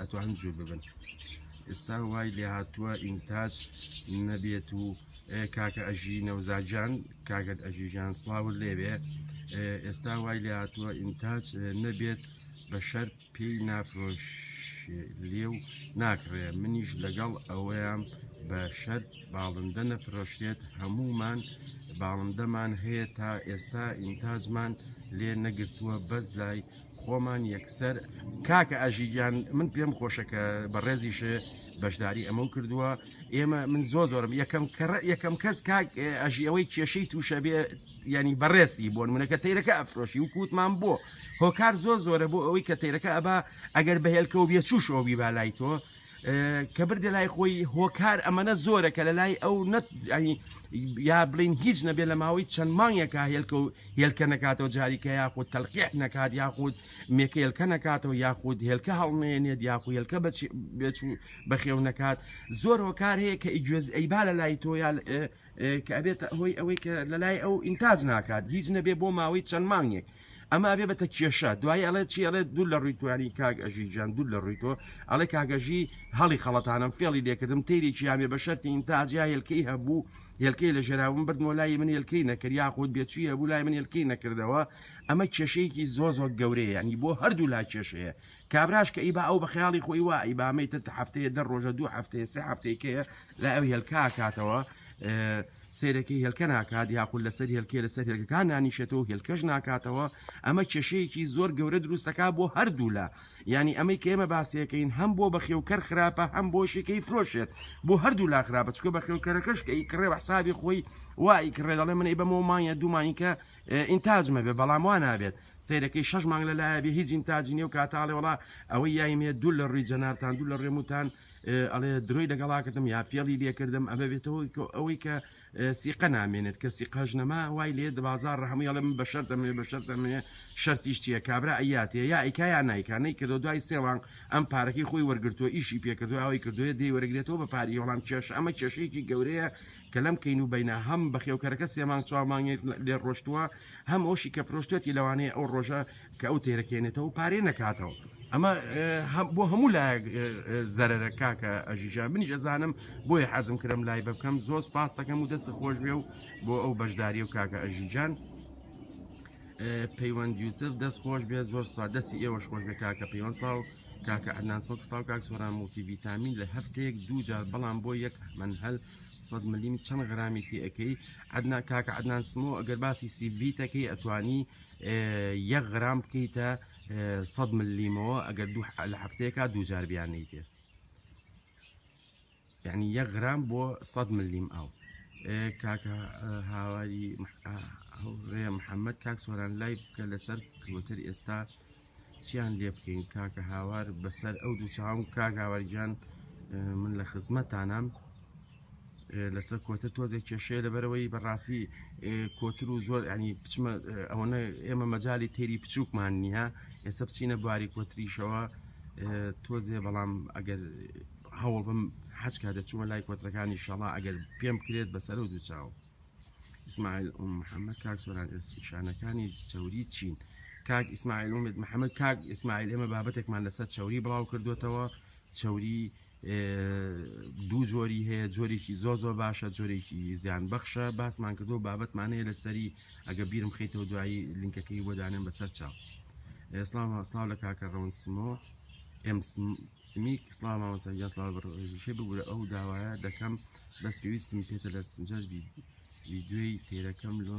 S1: ئەتوان جوور ببن ئێستا وای لێهاتووە ئینتاج نەبێت و کاکە ئەژی نەوزاجان کاکەت ئەژیژان سڵاوت لێبێ ئێستا وای لێهاتووە ئینتاج نەبێت بە شەر پێی نافرۆشێ لێو ناکڕێ منیش لەگەڵ ئەوەیام بە شەرت باڵندە نەفرۆشرێت هەموومان باڵندەمان هەیە تا ئێستا ئینتاجمان لێ نەگرتووە بەس لای خۆمان یەکسەر کاکە ئەژی گیان من پێم خۆشە کە بەڕێزیش بەشداری ئەمە کردووە ئێمە من زۆر زۆرم یەکەم کەڕ یەکەم کەس کاک ئەژی ئەوەی کێشەی تووشە بێ ینی بەڕێزتی بۆ نمونە کە تەیرەکە ئەفرۆشی و کوتمان بۆ هۆکار زۆر زۆرە بۆ ئەوەی کە تەیرەکە ئەبا ئەگەر بە هێلکە و بێچوش ئەو بیبا لای تۆ کە بردە لای خۆی هۆکار ئەمەنە زۆرە کە لە لای ئەو نەت یا بڵین هیچ نەبێ لە ماوەی چەند مانگێکا هێلکە و هێلکە نەکاتەوە جاریکە یاخود تەلقیح نەکات یاخود مێکە هێلکە نەکاتەوە یاخود هێلکە هەڵنێنێت یاخود هێلکە بێچوو بەخێو نەکات زۆر هۆکار هەیە کە ئیگوێز ئەیبا لە لای تۆ یا کە ئەبێتە هۆی ئەوەی کە لە لای ئەو ئینتاج ناکات هیچ نەبێ بۆ ماوەی چەند مانگێک. ئەمە ئەبێ بەتە کێشە دوایی ئەڵێ چی ئەڵێ دوور لە ڕووی توانی کاک ئەژی گیان دوور لە ڕووی تۆ ئەڵێ کاک ئەژی هەڵی خەڵەتانم فێڵی لێکردم تەیرێکی یامێ بە شەرتی ئینتاج یا هێلکەی هەبوو هێلکەی لە ژێراوم بردمەوە لای من هێلکەی نەکرد یاخود بێچووی هەبوو لای من هێلکەی نەکردەوە ئەمە کێشەیەکی زۆر زۆر گەورەیە ینی بۆ هەردوو لا کێشەیە کابراش کە ئیبا ئەو بە خەیاڵی خۆی وا ئیبا ئەمەی تر هەفتەیە دە ڕۆژە دوو هەفتەیە سێ هەفتەیەکەیە لای ئەو هێلکە ئاکاتەوە سەیرەکەی هێلکە ناکات یاخود لەسەر هێلکەی لەسەر هێلکەکان نانیشێتەوە هێلکەش ناکاتەوە ئەمە کێشەیەکی زۆر گەورە دروستەکە بۆ هەردوولا یعنی ئەمەی کە ئێمە باسیەکەین هەم بۆ بەخێوکەر خراپە هەم بۆ شێکەی فرۆشێت بۆ هەردوو لا خراپە چکە بەخێوکەرەکەش کە ئیکڕێ بە حسابی خۆی وا ئیکڕێ دەڵێ من ئەیبەمەوە مانگە دوو مانگیکە ئینتاجمە بێ بەڵام وا نابێت سەیرەکەی شەش مانگ لەلایە بێ هیچ ئینتاجی نیە و کاتاڵێ وڵا ئەوەی یایمێ دوور لە ڕووی جەنابتان دوور لە ڕێموتان ئەڵێ درۆی لەگەڵا کردم یا فێڵی لێکردم ئەمە بێتەوە ئەوەی کە سیقە نامێنێت کە سیقەش نەما وای لێ بازار هەمووی ئەڵێ من بە شەرت ئەمەوێ بە شەرت ئەمەوێ شەرتیش چییە کابرا ئەیاتێ یا ئەیکا یا نایکا نەیکردەوە دوای سێ مانگ ئەم پارەکەی خۆی وەرگرتووە ئیشی پێکردووە ئەوەی کردووە دەی وەرگرێتەوە بە پاری وەڵام کێشە ئەمە کێشەیەکی گەورەیە کە لەم کەین و بەینە هەم بەخێوکەرەکە سێ مانگ چوار مانگێک لێ ڕۆشتووە هەم ئەوشی کە فرۆشتێتی لەوانەیە ئەو ڕۆژە کە ئەو تێرەکێنێتەوە پارێ نەکاتەوە ئەمە بۆ هەموو لایەک زەرەرە کاکە ئەژیژە منیش ئەزانم بۆیە حەزم کرم لای بکەم زۆر سپاس دەکەم و دەست خۆش بێ و بۆ ئەو بەشداری و کاکە ئەژیجان پەیوەند یوسف دەست خۆش بێ زۆر سپاس دەستی ئێوەش خۆش بێ کاکە پەیوەند سڵاو کاکە عەدنان سمۆک سڵاو کاک سۆران مولتی ڤیتامین لە هەفتەیەک دوو جار بەڵام بۆ یەک منهل 100 ملیم چەند غرامی تێ ئەەکەی عەدنا کاکە عەدنان سمۆ ئەگەر باسی سیڤیتەکەی ئەتوانی یەک غرام بکەیتە 100 ملیمەوە ئەگەر دوو لە هەفتەیەکا دوو جار بیانەیتێ یعنی یەک غرام بۆ 100 ملیم ئاو کاکە هاواری هاوڕێ محەممەد کاک سۆران لای بکە لەسەر کۆتر ئێستا چیان لێ بکەین کاکە هاوار بەسەر ئەو دوو چاوم کاک هاوار گیان من لە خزمەتانام لەسەر کۆتر تۆزێک کێشەیە لەبەرەوەی بەڕاستی کۆتر و زۆر ینی بچمە ئەوەنە ئێمە مەجای تێری بچووکمان نییە ئێستا بچینە بواری کۆتریشەوە تۆزێ بەڵام ئەگەر هەوڵ بم حەج کا دەچوومە لای کۆترەکانی شەڵا ئەگەر پێم بکرێت بەسەر و دووچاو ئیسماعیل ئوم محەممەد کاک سۆران ئێسیشانەکانی چەوری چین کاک ئیسماعیل ئومێد محەممەد کاک ئیسماعیل ئێمە بابەتێکمان لەسەر چەوری بڵاو کردوێتەوە چەوری دوو جۆری هەیە جۆرێکی زۆر زۆر باشە جۆرێکی زیان بەخشە باسمان کردو بابەتمان هەیە لەسەری ئەگە بیرم خەیتەوە دوایی لینکەکەی بۆ دانێن بەسەر چاو سڵاو سڵاو لە کاکە ڕەون سمۆ ئێم سمیک سڵاو مامۆستا گیان سڵاو بەڕێزیشێ ببورە ئەو داوایە دەکەم بەس پێویستم پێتە لە سنجەر ڤیدیۆی تێرەکەم لۆ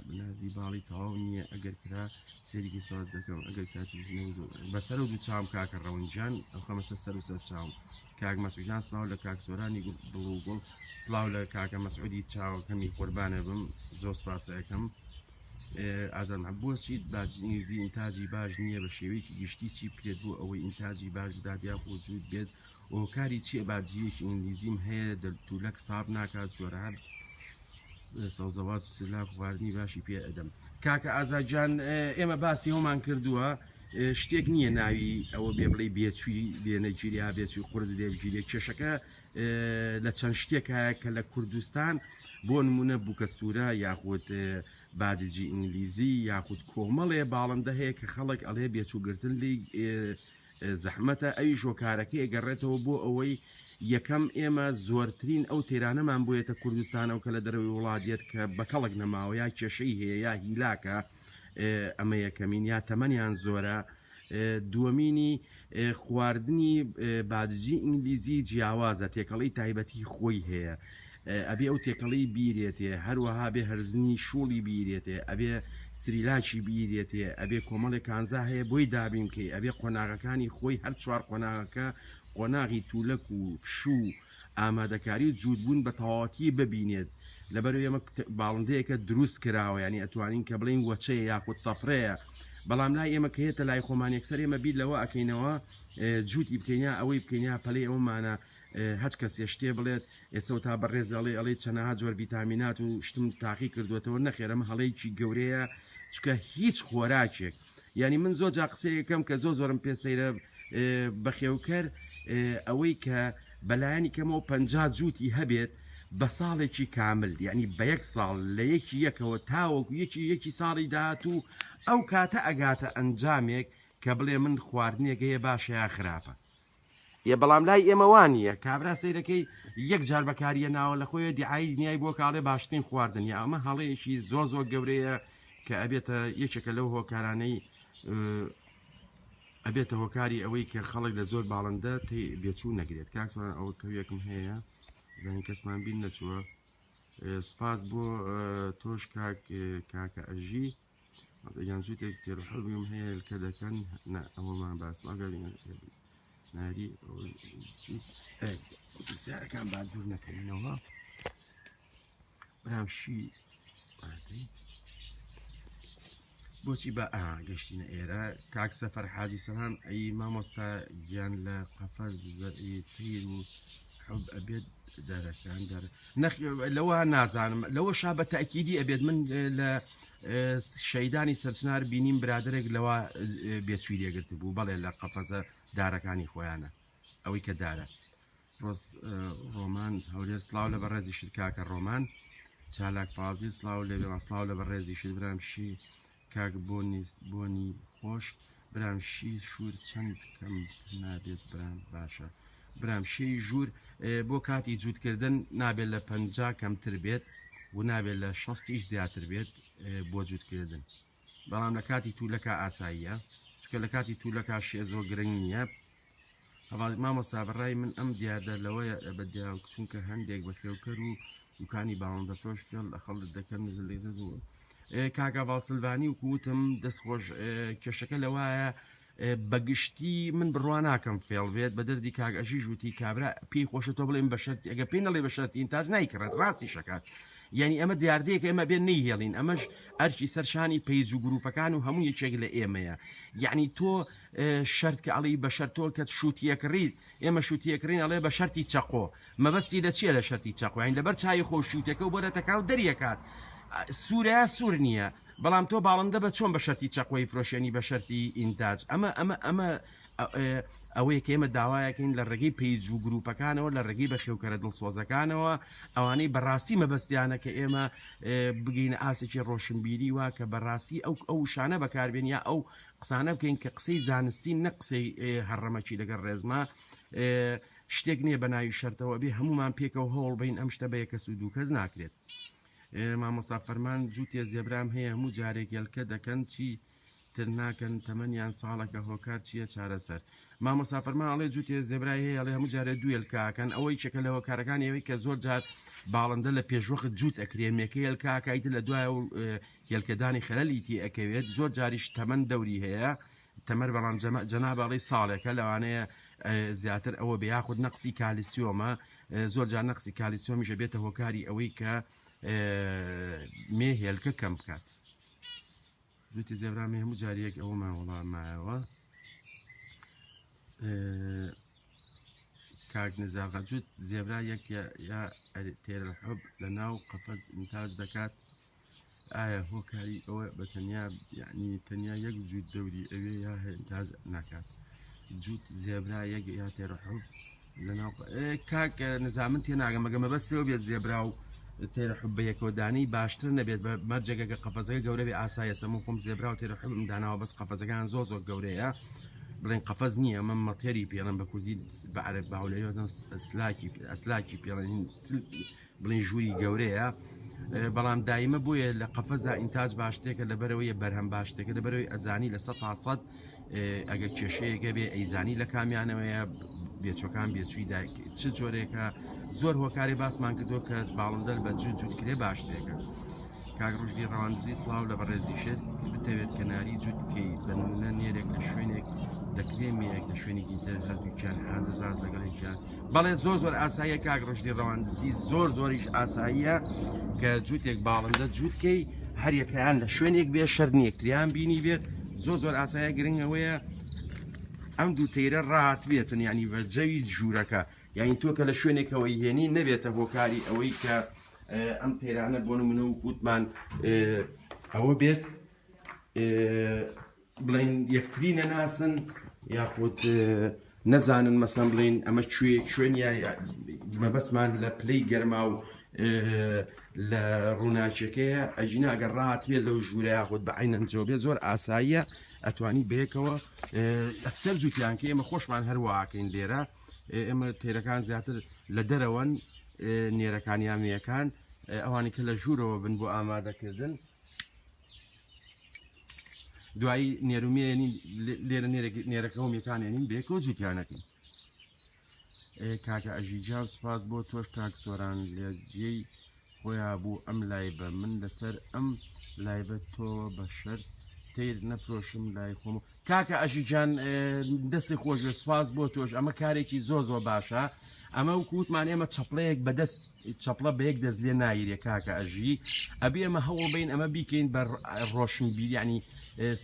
S1: بنادی باڵی تەواو نییە ئەگەر کرا سێریکی سوات دەکەم ئەگەر کاتیش بەسەر و دوو چاوم کاکە ڕەونجان ئەو خەمەسە سەر و سەر چاوم کاک مەسعودجان سڵاو لە کاک سۆرانی دڵ و گوڵ سڵاو لە کاکە مەسعودی چاوەکەمی قوربانە بم زۆر سپاسەکەم ئازاد محەمەد بۆچی باجی ئینتاجی باش نییە بە شێوەیەکی گشتی چی بکرێت بۆ ئەوەی ئینتاجی باش بدات یاخود جووت بێت هۆکاری چییە باجیەکی ئینگلیزیم هەیە دەلتولەک ساب ناکات جۆرە سەوزەوات و سلاک خواردنی باشی پێ ئەدەم کاکە ئازاجان ئێمە باسی هەمان کردووە شتێک نییە ناوی ئەوە بێ بڵێ بێچووی لێنەگیریا بێچوی قرس لێبگیرێ کێشەکە لە چەند شتێک هەیە کە لە کوردستان بۆ نمونە بووکە سوورە یاخود بادجی ئینگلیزی یاخود کۆمەڵێ باڵندە هەیە کە خەڵک ئەڵێ بێچووگرتن لی زەحمەتە ئەویش هۆکارەکەی گەڕێتەوە بۆ ئەوەی یەکەم ئێمە زۆرترین ئەو تێرانەمان بۆیەتە کوردستانەوە کە لە دەرەوەی وڵات دێت کە بەکەڵک نەماوە یا کێشەی هەیە یا هیلاکە ئەمە یەکەمین یا تەمەنیان زۆرە دووەمینی خواردنی بادجی ئینگلیزی جیاوازە تێکەڵی تایبەتی خۆی هەیە ئەبێ ئەو تێکەڵی بیرێتێ هەروەها بێ هەرزنی شوڵی بیرێتێ ئەبێ سریلاکی بیرێتێ ئەبێ کۆمەڵێک کانزا هەیە بۆی دابین بکەی ئەبێ قۆناغەکانی خۆی هەر چوار قۆناغەکە قۆناغی تولەک و پشوو ئامادەکاری و جووتبوون بە تەواوەتی ببینێت لەبەر ئێمە باڵندەیەکە دروست کراوە ینی ئەتوانین کە بڵین وەچەیە یاخود تەفرەیە بەڵام لای ئێمە کە هێتە لای خۆمان یەکسەر ئێمە بیر لەوە ئەکەینەوە جووتی بکەین یا ئەوەی بکەین یا پەلەی ئەومانە هەچ کەسێ شتێ بڵێت ئێستا تا بەڕێز ئەڵێ ئەڵێ چەنەها جۆر ڤیتامینات و شتم تاقی کردوێتەوە نەخێر ئەمە هەڵەیەکی گەورەیە چکە هیچ خۆراکێک یعنی من زۆر جا قسەیەکەم کە زۆر زۆرم پێ سەیرە بەخێوکەر ئەوەی کە بەلایەنی کەمەوە 50 جووتی هەبێت بە ساڵێکی کامل یعنی بە یەک ساڵ لە یەکی یەکەوە تاوەکو یەکی یەکی ساڵی داهاتوو ئەو کاتە ئەگاتە ئەنجامێک کە بڵێ من خواردنێک هەیە باشە یا خراپە. یە بەڵام لای ئێمە وا نییە کابرا سەیرەکەی یەک جار بەکاریە ناوە لە خۆیە دیعای دنیای بۆ کاڵێ باشترین خواردن یا ئەمە هەڵەیەکی زۆر زۆر گەورەیە کە ئەبێتە یەکێکە لەو هۆکارانەی ئەبێتە هۆکاری ئەوەی کە خەڵک لە زۆر باڵندە بێچوو نەگرێت کاک سۆران ئەوە کەویەکم هەیە زانین کەسمان بین نەچووە سپاس بۆ تۆش کاک کاکە ئەژی یان جووتێک تێرحبیم هەیە کە دەکەن نا ئەوەمان باس ناری پرسیارەکان با دوور نەکەینەوە برام شی بۆچی بە ئا گەشتینە ئێرە کاک سەفەر حاجی سەلام ئەی مامۆستا گیان لە قەفەز تیر و حب ئەبێت دارەکان دار نەخ لەوە نازانم لەوە شا بە تاکیدی ئەبێت من لە شەیدانی سەرچنار بینیم برادێک لەوە بێچوی لێگرت بوو بەڵێ لە قەفەزە دارەکانی خۆیانە ئەوەی کە دارە ڕۆز ڕۆمان هەولێر سڵاو لە بەڕێزیشت کاکە ڕۆمان چالاک فازی سڵاو لێ بێ سڵاو لە بەڕێزیشت برام شی کاک بۆنی بۆنی خۆش برام شی شوور چەند کەم نابێت برام باشە برام شی ژوور بۆ کاتی جووتکردن نابێت لە پەنجا کەمتر بێت و نابێت لە شەستیش زیاتر بێت بۆ جووتکردن بەڵام لە کاتی تولەکە ئاساییە چونکە لە کاتی تولەکە شێ زۆر گرنگ نییە هەواڵ مامۆستا بەڕای من ئەم دیاردە لەوەیە بە دیاو چونکە هەندێک بە خێوکەر و دوکانی باڵندەفرۆش فێڵ لە خەڵک دەکەن کاکە ڤاڵسلڤانی و کوتم دەستخۆش کێشەکە لەوایە بەگشتی من بڕوا ناکەم فێڵ بێت بە دەردی کاک ئەژیش وتی کابرا پێی خۆشە تۆ بڵێن بە شەرتی ئەگە پێی نەڵێ بە شەرتی ئینتاج نایکڕێت ڕاستی شەکات یعنی ئەمە دیاردەیەکە ئێمە بێن نەیهێڵین ئەمەش ئەرکی سەرشانی page و گروپەکان و هەموو یەکێک لە ئێمەیە یعنی تۆ شەرت کە ئەڵی بە شەرت تۆ کە شووتیەکڕیت ئێمە شووتیەکڕین ئەڵێ بە شەرتی چەقۆ مەبەستی لە چییە لە شەرتی چەقۆ یعنی لەبەر چاوی خۆ شووتەکە و بۆ دەتەکاو دەریەکات سوورە سوور نییە بەڵام تۆ باڵندە بە چۆن بە شەرتی چەقۆی فرۆشێنی بە شەرتی ئینتاج ئەمە ئەمە ئەمە ئەوەیە کە ئێمە داوایەکەین لە ڕێگەی page و گروپەکانەوە لە ڕێگەی بەخێوکەرە دڵسۆزەکانەوە ئەوانەی بەڕاستی مەبەستیانە کە ئێمە بگەینە ئاسێکی ڕۆشنبیری وا کە بەڕاستی ئەو ئەو شانە بەکاربێن یا ئەو قسانە بکەین کە قسەی زانستی نە قسەی هەڕەمەکی لەگەڵ ڕێزما شتێک نییە بە ناوی شەرتەوە بێ هەمومان پێکەوە هەوڵ بین ئەم شتە بە یەکەس و دوو کەس ناکرێت. مامۆستا فەرمان جووتێ زێبرام هەیە هەموو جارێک یەلکە دەکەن چی تر ناکەن تەمەنیان ساڵەکە هۆکار چییە چارەسەر مامۆستا فەرمان ئەڵێ جووتێ زێبرای هەیە ئەڵێ هەموو جارێ دوو یەلکاکەن ئەوەی چێکە لە هۆکارەکانی ئەوەی کە زۆر جار باڵندە لە پێشوەخت جووت ئەکرێ مێکە یەلکاکە ئیتر لە دوای یەلکەدانی خەلەلی تێ ئەکەوێت زۆر جاریش تەمەن دەوری هەیە تەمەر بەڵام جەناب ئەڵێ ساڵێکە لەوانەیە زیاتر ئەوە بێ یاخود نەقسی کالیسیۆمە زۆر جار نەقسی کالیسیۆمیش بێتە هۆکاری ئەوەی کە مێ هێلکە کەم بکات جوتی زێبرامی هەموو جاریەک ئەوەمان وەڵام مایەوە کاک نزاغە جوت زێبرا یەک یا تێرە حب لە ناو قەفەز ئینتاج دەکات ئایا هۆکاری ئەوە بە تەنیا یعنی تەنیا یەک جووت دەوری ئەوێ یا ئینتاج ناکات جووت زێبرا یەک یا تێرەحب لەناو کاک نزامن تێ ناگەم مەگە مەبەستەوە بێت زێبرا و تێرەحب بە یەکەوەدانی باشتر نەبێت بە مەرجێکە کە قەفەزەکە گەورە بێ ئاسایە سەمو خۆم زێبرا و تێرەحبم داناوە بەس قەفەزەکان زۆر زۆر گەورەیە بڵێن قەفەز نییە ئەمە مەتێری پێڵێن بە کوردی بە عەرەب بە هەولێری ئەسلاکی ئەسلاکی پێڵێن بڵێن ژووری گەورەیە بەڵام دایمە بۆیە لە قەفەزا ئینتاج باشتێکە لەبەرەوەی بەرهەم باشتێکە لەبەرەوەی ئەزانی لە سە تا سەد ئەگەر کێشەیەکە بێ ئەیزانی لە کامیانەوەیە بێچۆکان بێچووی دایک چ جۆرێکە زۆر هۆکاری باسمان کردو کە باڵندەر بە جوت جووت کرێ باشتێکە کاک ڕژدی ڕەواندزی سڵاو لە بەڕێزیشت بتەوێت کەناری جووت بکەیت بە نمونە نێرێک لە شوێنێک دەکرێ مێیەک لە شوێنێکی تر هەردووکیان حازر ڕاست لەگەڵێکیان بەڵێ زۆر زۆر ئاساییە کاک ڕژدی ڕەواندزی زۆر زۆریش ئاساییە کە جووتێک باڵندە جووتکەی هەریەکەیان لە شوێنێک بێ شەر نیەکتریان بینی بێت زۆر زۆر ئاسایە گرنگ ئەوەیە ئەم دوو تەیرە ڕات بێتن یعنی بە جەوی ژوورەکە یعنی تۆ کە لە شوێنێکەوەی هێنی نەبێتە هۆکاری ئەوەی کە ئەم تەیرانە بۆ نمونە و گوتمان ئەوە بێت بڵین یەکتری نەناسن یاخود. نەزانن مەسەن بڵین ئەمە کوێ کوێن یا مەبەستمان لە پلەی گەرما و لە ڕووناکیەکەیە ئەگینا ئەگەر ڕاهاتبێت لەو ژوورە یاخود بە عینەن جۆ بێ زۆر ئاساییە ئەتوانی بەیەکەوە ئەکسەر جووتیان کە ئێمە خۆشمان هەروەکەین لێرە ئێمە تێرەکان زیاتر لە دەرەوەن نێرەکان یا مێیەکان ئەوانی کە لە ژوورەوە بن بۆ ئامادەکردن دوایی نێرومێنی لێرە نێرەکە و مێکانێنین بێکەوە جووتیانەکەین کاکە ئەژی گیان سوپاس بۆ تۆش کاک سۆران لە جێی خۆیا بوو ئەم لایبە من لەسەر ئەم لایبە تۆوە بە شەرت تیر نەفرۆشم لای خۆم کاکە ئەژی گیان دەستی خۆش بێ سوپاس بۆ تۆش ئەمە کارێکی زۆر زۆر باشە ئەمە وکووتمان ئێمە چەپڵەیەک بەدەست چەپڵە بە یەک دەست لێ نایرێ کاکە ئەژی ئەبێ ئێمە هەوڵ بین ئەمە بیکەین بە ڕۆشنبیر یعنی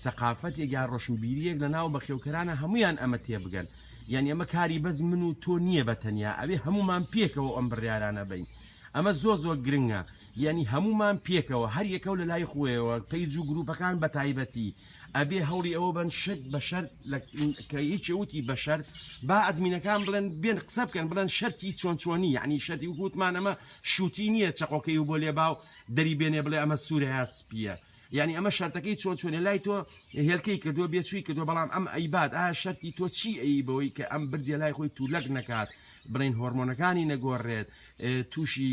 S1: سەقافەتێک یا ڕۆشنبیریەک لە ناو بەخێوکەرانە هەمویان ئەمە تێبگەن یعنی ئەمە کاری بەس من و تۆ نییە بە تەنیا ئەبێ هەمومان پێکەوە ئەم بڕیارانە بین ئەمە زۆر زۆر گرنگە یعنی هەمومان پێکەوە هەر یەکەو لە لای خۆیەوە page و گروپەکان بە تایبەتی ئەبێ هەوڵی ئەوە بن شت بە شەرت کە یەکێ وتی بە شەرت با ئەدمینەکان بڵێن بێن قسە بکەن بڵێن شەرتی چۆن چۆنی یعنی شەرتی وتمان ئەمە شوتی نییە چەقۆکەی و بۆ لێبا و دەری بێنێ بڵێ ئەمە سوورە یا سپیە یعنی ئەمە شەرتەکەی چۆن چۆنێ لای تۆ هێلکەی کردووە بێچووی کردووە بەڵام ئەم ئەیبات ئایا شەرتی تۆ چی ئەی بەوەی کە ئەم بردێ لای خۆی تولەک نەکات بڵین هۆرمۆنەکانی نەگۆڕێت تووشی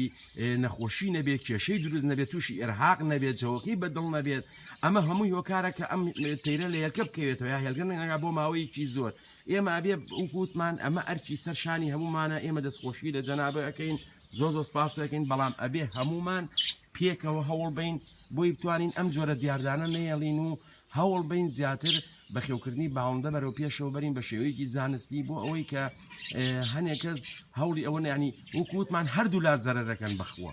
S1: نەخۆشی نەبێت کێشەی دروست نەبێت تووشی ئێرهاق نەبێت جەوەکەی بەدڵ نەبێت ئەمە هەمووی هۆکارە کە ئەم تەیرە لە هێلکە بکەوێتەوە یا هێلکە نەگا بۆ ماوەیەکی زۆر ئێمە ئەبێ وەکوتمان ئەمە ئەرکی سەر شانی هەمومانە ئێمە دەستخۆشی لە جەنابە ئەەکەین زۆ زۆر سپاسەکەین بەڵام ئەبێ هەمومان پێکەوە هەوڵ بین بۆی بتوانین ئەم جۆرە دیاردانە نەیەڵین و هەوڵ بین زیاتر بەخێوکردنی باڵندە بەرەو پێشەوە بەرین بە شێوەیەکی زانستی بۆ ئەوەی کە هەنێک کەس هەوڵی ئەوە نیانی وەکوتمان هەردوو لا زەرەرەکەن بەخوە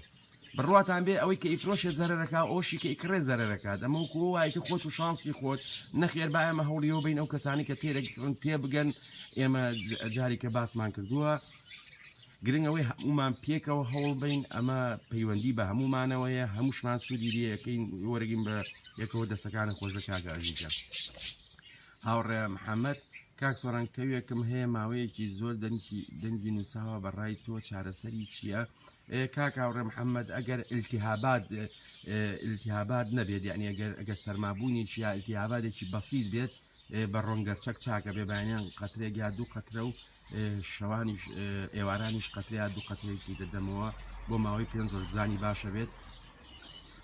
S1: بڕواتان بێ ئەوەی کە ئیفرۆشێ زەرەرەکا ئەوشی کە ئیکڕێ زەرەرەکات ئەمە وەکو وایتی خۆت و شانسی خۆت نەخێر با ئێمە هەوڵیەوە بین ئەو کەسانی کە تێرەکڕن تێبگەن ئێمە جاری کە باسمان کردووە گرنگ ئەوەی هەمومان پێکەوە هەوڵ بین ئەمە پەیوەندی بە هەمومانەوەیە هەمووشمان سوودی لەکەین وەرەگین بە یەکەوە دەستەکانە خۆش بە کاکە ئەژیجان هاوڕێ محەممەد کاک سۆران کەوێکم هەیە ماوەیەکی زۆر دەنگی دەنگی نووساوە بە ڕای تۆ چارەسەری چییە؟ کاک هاوڕێ محەممەد ئەگەر التهابات التهابات نەبێت یعنی ئەگەر ئەگەر سەرمابوونێکی یا التهاباتێکی بەسیط بێت بە ڕۆنگەرچەک چاکە بێ بەیانیان قەترێک یا دوو قەترە و شەوانیش ئێوارانیش قەترە یا دوو قەترێکی دەدەمەوە بۆ ماوەی پێنج ڕۆژ بزانی باشە بێت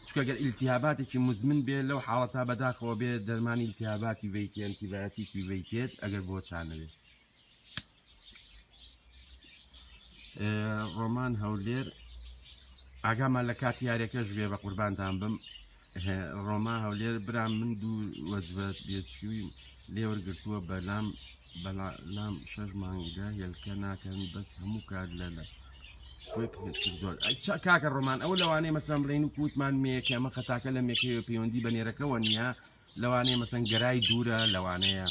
S1: چونکە گەر التهاباتێکی مزمن بێ لەو حاڵەتا بەداخەوە بێ دەرمانی التهاباتی بەیتێ ئەنتیبایەتیکی بەیتێت ئەگەر بۆ چانەبێت ڕۆمان هەولێر ئاگامان لە کاتی یاریەکەش بێ بە قوربانتان بم ڕۆما هەولێر برام من دوو وەجبە بێچووی لێوەرگرتووە بەلام بەلام شەش مانگە هێلکە ناکەن بەس هەموو کات لە لە کاکە ڕۆمان ئەوە لەوانەیە مەسەن بڵین و کووتمان مێکە ئەمە خەتاکە لە مێکەوە پەیوەندی بە نێرەکەوە نییە لەوانەیە مەسەن گەرای دوورە لەوانەیە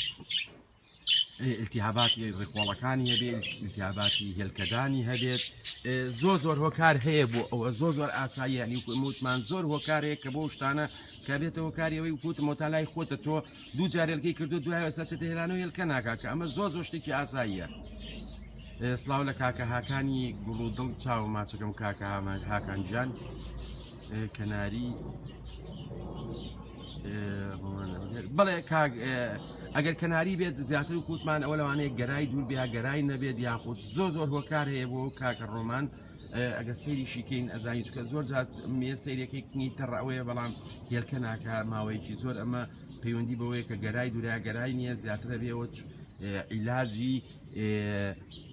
S1: التهاباتی ڕیخۆڵەکانی هەبێت التهاباتی هێلکەدانی هەبێت زۆر زۆر هۆکار هەیە بۆ ئەوە زۆر زۆر ئاساییە ینی وتمان زۆر هۆکارەیە کە بۆ شتانە کە بێتە هۆکاری ئەوەی وتم تا لای خۆتە تۆ دوو جارێلکەی کردو دوای ئێستا چێتە هێلانە و هێلکە ناکا کە ئەمە زۆر زۆر شتێکی ئاساییە سلااو لە کاکە هاکانی گوڵ و دڵ چاو ماچەکەم کاکە هاکان گیان کەناری بەڵێ کاک ئەگەر کەناری بێت زیاتر و کووتمان ئەوە لەوانەیە گەرای دوور بیا گەرای نەبێت یاخود زۆر زۆر هۆکار هەیە بۆ کاکە ڕۆمان ئەگە سەیریشی کەین ئەزانی چکە زۆر جات مێ سەیرەکەی کنی تەڕ ئەوەیە بەڵام هێلکە ناکە ماوەیەکی زۆر ئەمە پەیوەندی بەوەیە کە گەرای دوورا گەرای نییە زیاترە بێەوە عیلاجی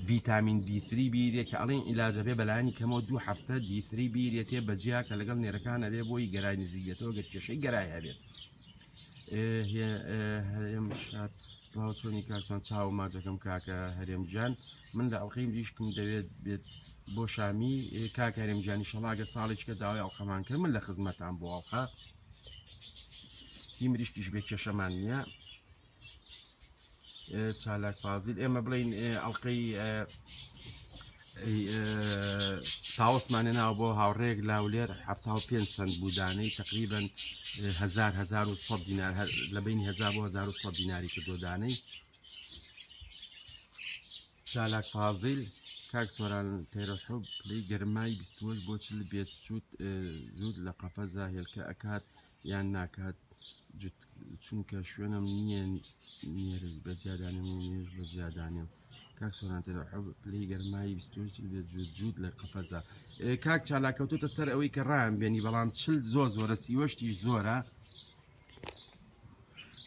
S1: ڤیتامین دی3 بیرێ کە ئەڵێن عیلاجە بێ بەلایانی کەمەوە دوو هەفتە دی3 بیرێتێ بەجیا کە لەگەڵ نێرەکان ئەبێ بۆی گەرای نزیک بێتەوە گەر کێشەی گەرای هەبێت هەرێم شاد سڵاو چۆنی کاکچان چاو ماجەکەم کاکە هەرێم گیان من لە ئەڵقەی مریشکم دەوێت بێت بۆ شامی کاک هەرێم گیانی شەڵاگە ساڵێککە داوای ئەڵقەمان کرد من لە خزمەتان بۆ ئەڵقە هی مریشکیش بێ کێشەمان نییە چالاک فازیل ئێمە بڵین ئەڵلقەی تاوسمانە ناو بۆ هاوڕێک لاولێر 75 سند بودانەی تقریبا هزار 1100 دینار لە بین 1000 بۆ 1100 دیناری کردو دانەی. چالاک فازیل، کاک سۆران تەیرەحوب پلەی گەرمای 28 بۆ 40 بێت چوت جووت لە قەفەزا هێلکە ئەکات یان ناکات جوت چونکە شوێنم نییە نێرز بە جیادانێم و مێش بە جیادانێم کاک سۆران تەیرەحوب پلەی گەرمای 28 بێت جووت جووت لە قەفەزا کاک چالاک کەوتۆتە سەر ئەوەی کە ڕایان بێنی بەڵام 40 زۆر زۆرە سیوەشتیش زۆرە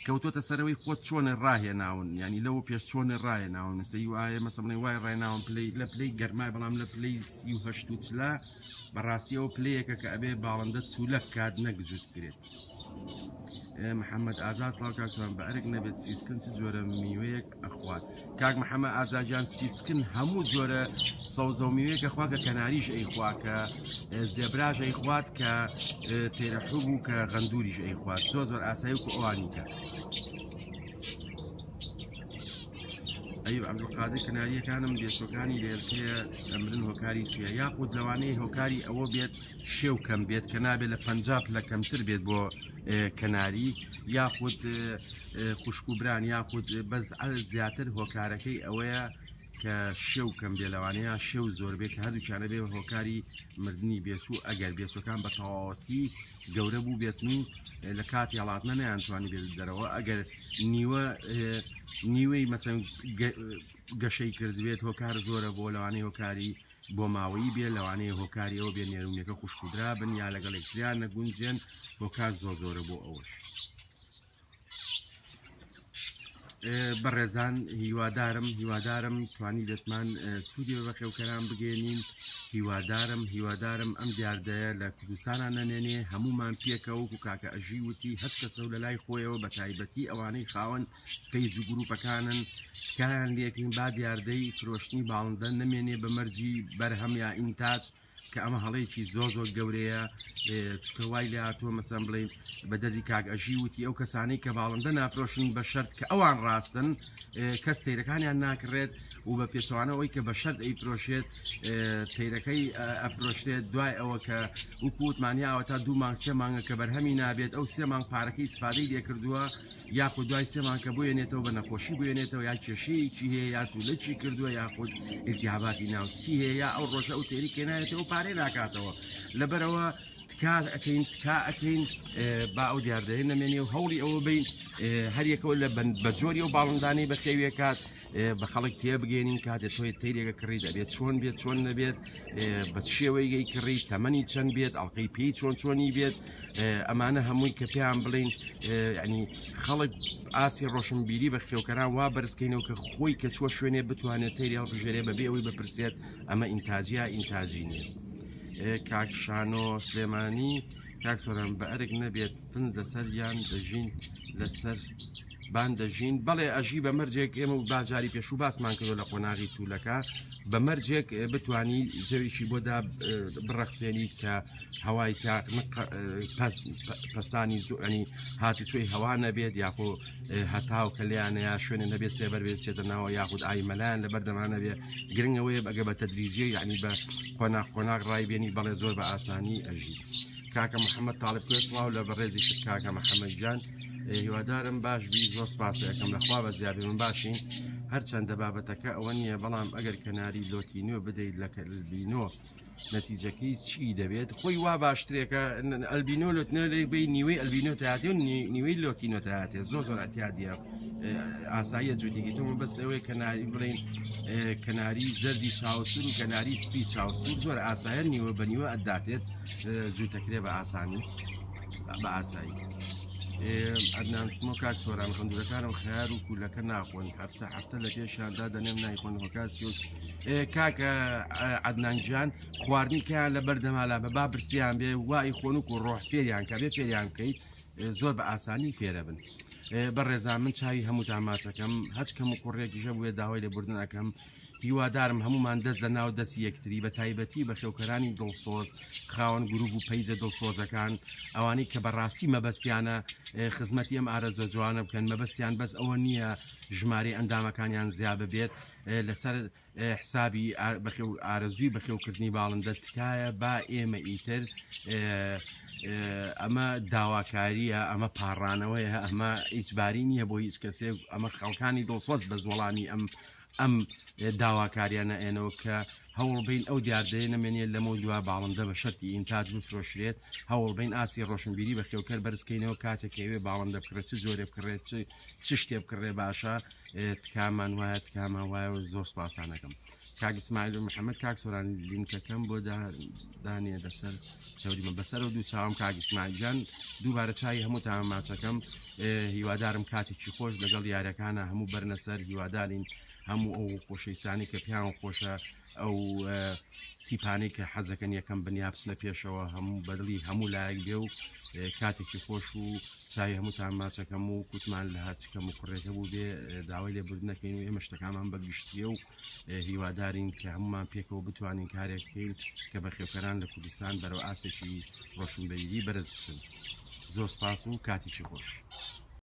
S1: کەوتۆتە سەرەوەی خۆت چۆنە ڕاهێناون ینی لەوە پێش چۆنە ڕاهێناون سەی وایە مەسە بڵێ وای ڕێناون پلەی لە پلەی گەرمای بەڵام لە پلەی 38 و چلا بەڕاستیەوە پلەیەکە کە ئەبێ باڵندە تولەک کات نەک جووت بگرێت محەممەد ئازاد سڵاو کاک سۆران بە ئەرک نەبێت سیسکن چ جۆرە میوەیەک ئەخوات کاک محەممەد ئازاجان سیسکن هەموو جۆرە سەوزە و میوەیەکە خوا کە کەناریش ئەیخوا کە زێبراش ئەیخوات کە تێرەحوب و کە غەندوریش ئەیخوات زۆر زۆر ئاسایی و ئەوانی کە ئەیوب عەبدولقادر کەناریەکانم بێسۆکانی لێرکەیە ئەمرن هۆکاری چییە یاخود لەوانەیە هۆکاری ئەوە بێت شێو کەم بێت کە نابێت لە 50 پلە کەمتر بێت بۆ کەناری یاخود خوشک و بران یاخود بەس زیاتر هۆکارەکەی ئەوەیە کە شێو کەم بێ لەوانەیە شێو زۆر بێت کە هەردووکیانە بێ هۆکاری مردنی بێچوو ئەگەر بێچەکان بە تەواوەتی گەورە بوو بێتن و لە کاتی هەڵاتنە نەیانتوانی بێت دەرەوە ئەگەر نیوە نیوەی مەسەن گەشەی کردبێت هۆکار زۆرە بۆ لەوانەیە هۆکاری بۆماوەیی بێ لەوانەیە هۆکاری ئەوە بێ نێرومێکە خوشک و برا بن یا لەگەڵ یەکتریان نەگونجێن هۆکار زۆر زۆرە بۆ ئەوەش. بەڕێزان هیوادارم هیوادارم توانی بێتمان سوودی بە بەخێوکەران بگەێنین هیوادارم هیوادارم ئەم دیاردەیە لە کوردستانە نەمێنێ هەمومان پێکە وەکو کاکە ئەژی وتی هەر کەسە و لە لای خۆیەوە بە تایبەتی ئەوانەی خاوەن page و گروپەکانن تکایان لێکەین با دیاردەی فرۆشتنی باڵندە نەمێنێ بە مەرجی بەرهەم یا ئینتاج کە ئەمە هەڵەیەکی زۆر زۆر گەورەیە چکە وای لێ هاتووە مەسەن بڵین بە دەردی کاک ئەژی وتی ئەو کەسانەی کە باڵندە نافرۆشن بە شەرت کە ئەوان ڕاستن کەس تەیرەکانیان ناکڕێت و بە پێچەوانە ئەوەی کە بە شەرت ئەیفرۆشێت تەیرەکەی ئەفرۆشرێت دوای ئەوە کە وکووتمان یاوە تا دوو مانگ سێ مانگە کە بەرهەمی نابێت ئەو سێ مانگ پارەکەی ئیسفادەی لێکردووە یاخود دوای سێ مانگ کە بوێنێتەوە بە نەخۆشی بوێنێتەوە یا کێشەیەکی هەیە یا تولەکی کردووە یاخود ئیلتیهاباتی ناوسکی هەیە یا ئەو ڕۆژە ئەو تێری کێنایەتەوە پارەی ناکاتەوە لەبەرەوە تکا ئەکەین تکا ئەکەین با ئەو دیاردەیە نەمێنێ و هەوڵی ئەوە بین هەریەکەوە لە بە جۆری و باڵندانەی بەخێویەکات بە خەڵک تێبگەێنین کاتێ تۆی تەیرێکە کڕی دەبێت چۆن بێت چۆن نەبێت بە شێوەیگەی کڕی تەمەنی چەند بێت ئەڵلقەی پێی چۆن چۆنی بێت ئەمانە هەمووی کە پێیان بڵین ینی خەڵک ئاسی ڕۆشنبیری بە خێوکەران وا بەرزکەینەوە کە خۆی کە چوە شوێنێ بتوانێت تەیری هەڵبژێرێ بەبێ ئەوەی بپرسێت ئەمە ئینتاجیا ئینتاجی نییە کاک شانۆ سلێمانی کاک سۆران بە ئەرک نەبێت پن لەسەر یان دەژین لەسەر بان دەژین بەڵێ ئەژی بە مەرجێک ئێمە و باجاری پێشوو باسمان کردو لە قۆناغی تولەکە بە مەرجێک بتانی جەوێکی بۆدا بڕەخسێنیت کە هەوای تا پەستانی زۆنی هاتوچۆی هەوا نەبێت یاخۆ هەتاو کە لیانە یا شوێنە نەبێت سێبەر بێت بچێتە ناوە یاخود ئاوی مەلایان لەبەر دەمانە بێ گرنگەوەیە بەگە بە تەدریجیە یعنی بە قۆناغ قۆناغ ڕایبێنی بەڵێ زۆر بە ئاسانی ئەژی کاکە محەممەد تاالب کوێ سڵاو لە بەڕێزیشت کاکە محەممەد گیان هیوادارم باش بی زۆر سپاس ئەکەم لەخوا بە زیابێ من باشین هەرچەندە بابەتەکە ئەوە نییە بەڵام ئەگەر کەناری لۆتینۆ بدەیت لە ئەلبینۆ نەتیجەکەی چی دەبێت خۆی وا باشترێکە ئەلبینۆ لۆتینۆ لێ بی نیوەی ئەلبینۆ تاتێ و نیوەی لۆتینۆ تاتێ زۆر زۆر ئەتیادیە ئاساییە جوتێکی تۆ بەس ئەوەیە کەناری بڵین کەناری زەردی چاوسور و کەناری سپی چاوسور زۆر ئاسایە نیوە بە نیوە ئەداتێت جوتەکرێ بە ئاسانی بە ئاسایی عەدنان سمۆ کاک سۆران غەندورەکانم خەیار و کولەکە ناخۆن هەفتە هەفتە لە پێشیاندا دەنێم نایخۆن هۆکار چی کاکە عەدنان گیان خواردنی کەیان لە بەردەمالا بە با برسیان بێ وای خۆن و ڕۆح فێریان کە بێ فێریان بکەیت زۆر بە ئاسانی فێرە بن بەڕێزان من چاوی هەمووتان ماچەکەم هەچ کەم و کوڕێکیشە بووێ داوای لێبوردن ئەەکەم هیوادارم هەموومان دەست لە ناو دەستی یەکتری بە تایبەتی بەخێوکەرانی دڵسۆز خاوەن گروپ و page ە دڵسۆزەکان ئەوانەی کە بەڕاستی مەبەستیانە خزمەتی ئەم ئارەزوە جوانە بکەن مەبەستیان بەس ئەوە نییە ژمارەی ئەندامەکانیان زیا ببێت لەسەر حسابی بەخێو ئارەزووی بەخێوکردنی باڵندە تکایە با ئێمە ئیتر ئەمە داواکاریە ئەمە پاڕانەوەیە ئەمە ئیجباری نییە بۆ هیچ کەسێک ئەمە خەڵکانی دڵسۆز بەس وەڵامی ئەم. ئەم داواکاریانە ئێنەوە کە هەوڵبەین ئەو دیاردەیە نەمێنێت لەمەو دوا باڵندە بە شەرتی ئینتاج بفرۆشرێت، هەوڵبەین ئاستی ڕۆشنبیری بەخێوکەر بەرزکەینەوە کاتێک کە ئەوێ باڵندە بکڕێت چ جۆرێ بکڕێت چ چ شتێ بکڕێ باشە تکامان وایە تکامان وایە و زۆر سپاسانەکەم کاک ئیسماعیل و محەممەد کاک سۆران لینکەکەم بۆ دانێ دەسەر چوریمە بەسەر و دوو چاوم کاک ئیسماعیل گیان دووبارە چای هەموو تام ماچەکەم هیوادارم کاتێکی خۆش لەگەڵ یارەکانە هەموو بەرنە سەر هیوادارین هەموو ئەو خۆشەویستانەی کە پێیان خۆشە ئەو تیپانەی کە حەزەکەن یەکەم بنیا بچنە پێشەوە هەموو بەدڵی هەموو لایەک بێ و کاتێکی خۆش و چاوی هەمووتان ماچەکەم و کوتمان لە هەرچکەم و کوڕێکە بوو بێ داوای لێبوردنەکەین و ئێمە شتەکانمان بە گشتیە و هیوادارین کە هەمومان پێکەوە بتوانین کارێک بکەین کە بەخێوکەران لە کوردستان بەرەو ئاستێکی ڕۆشنبیری بەرز بچن. زۆر سپاس و کاتێکی خۆش.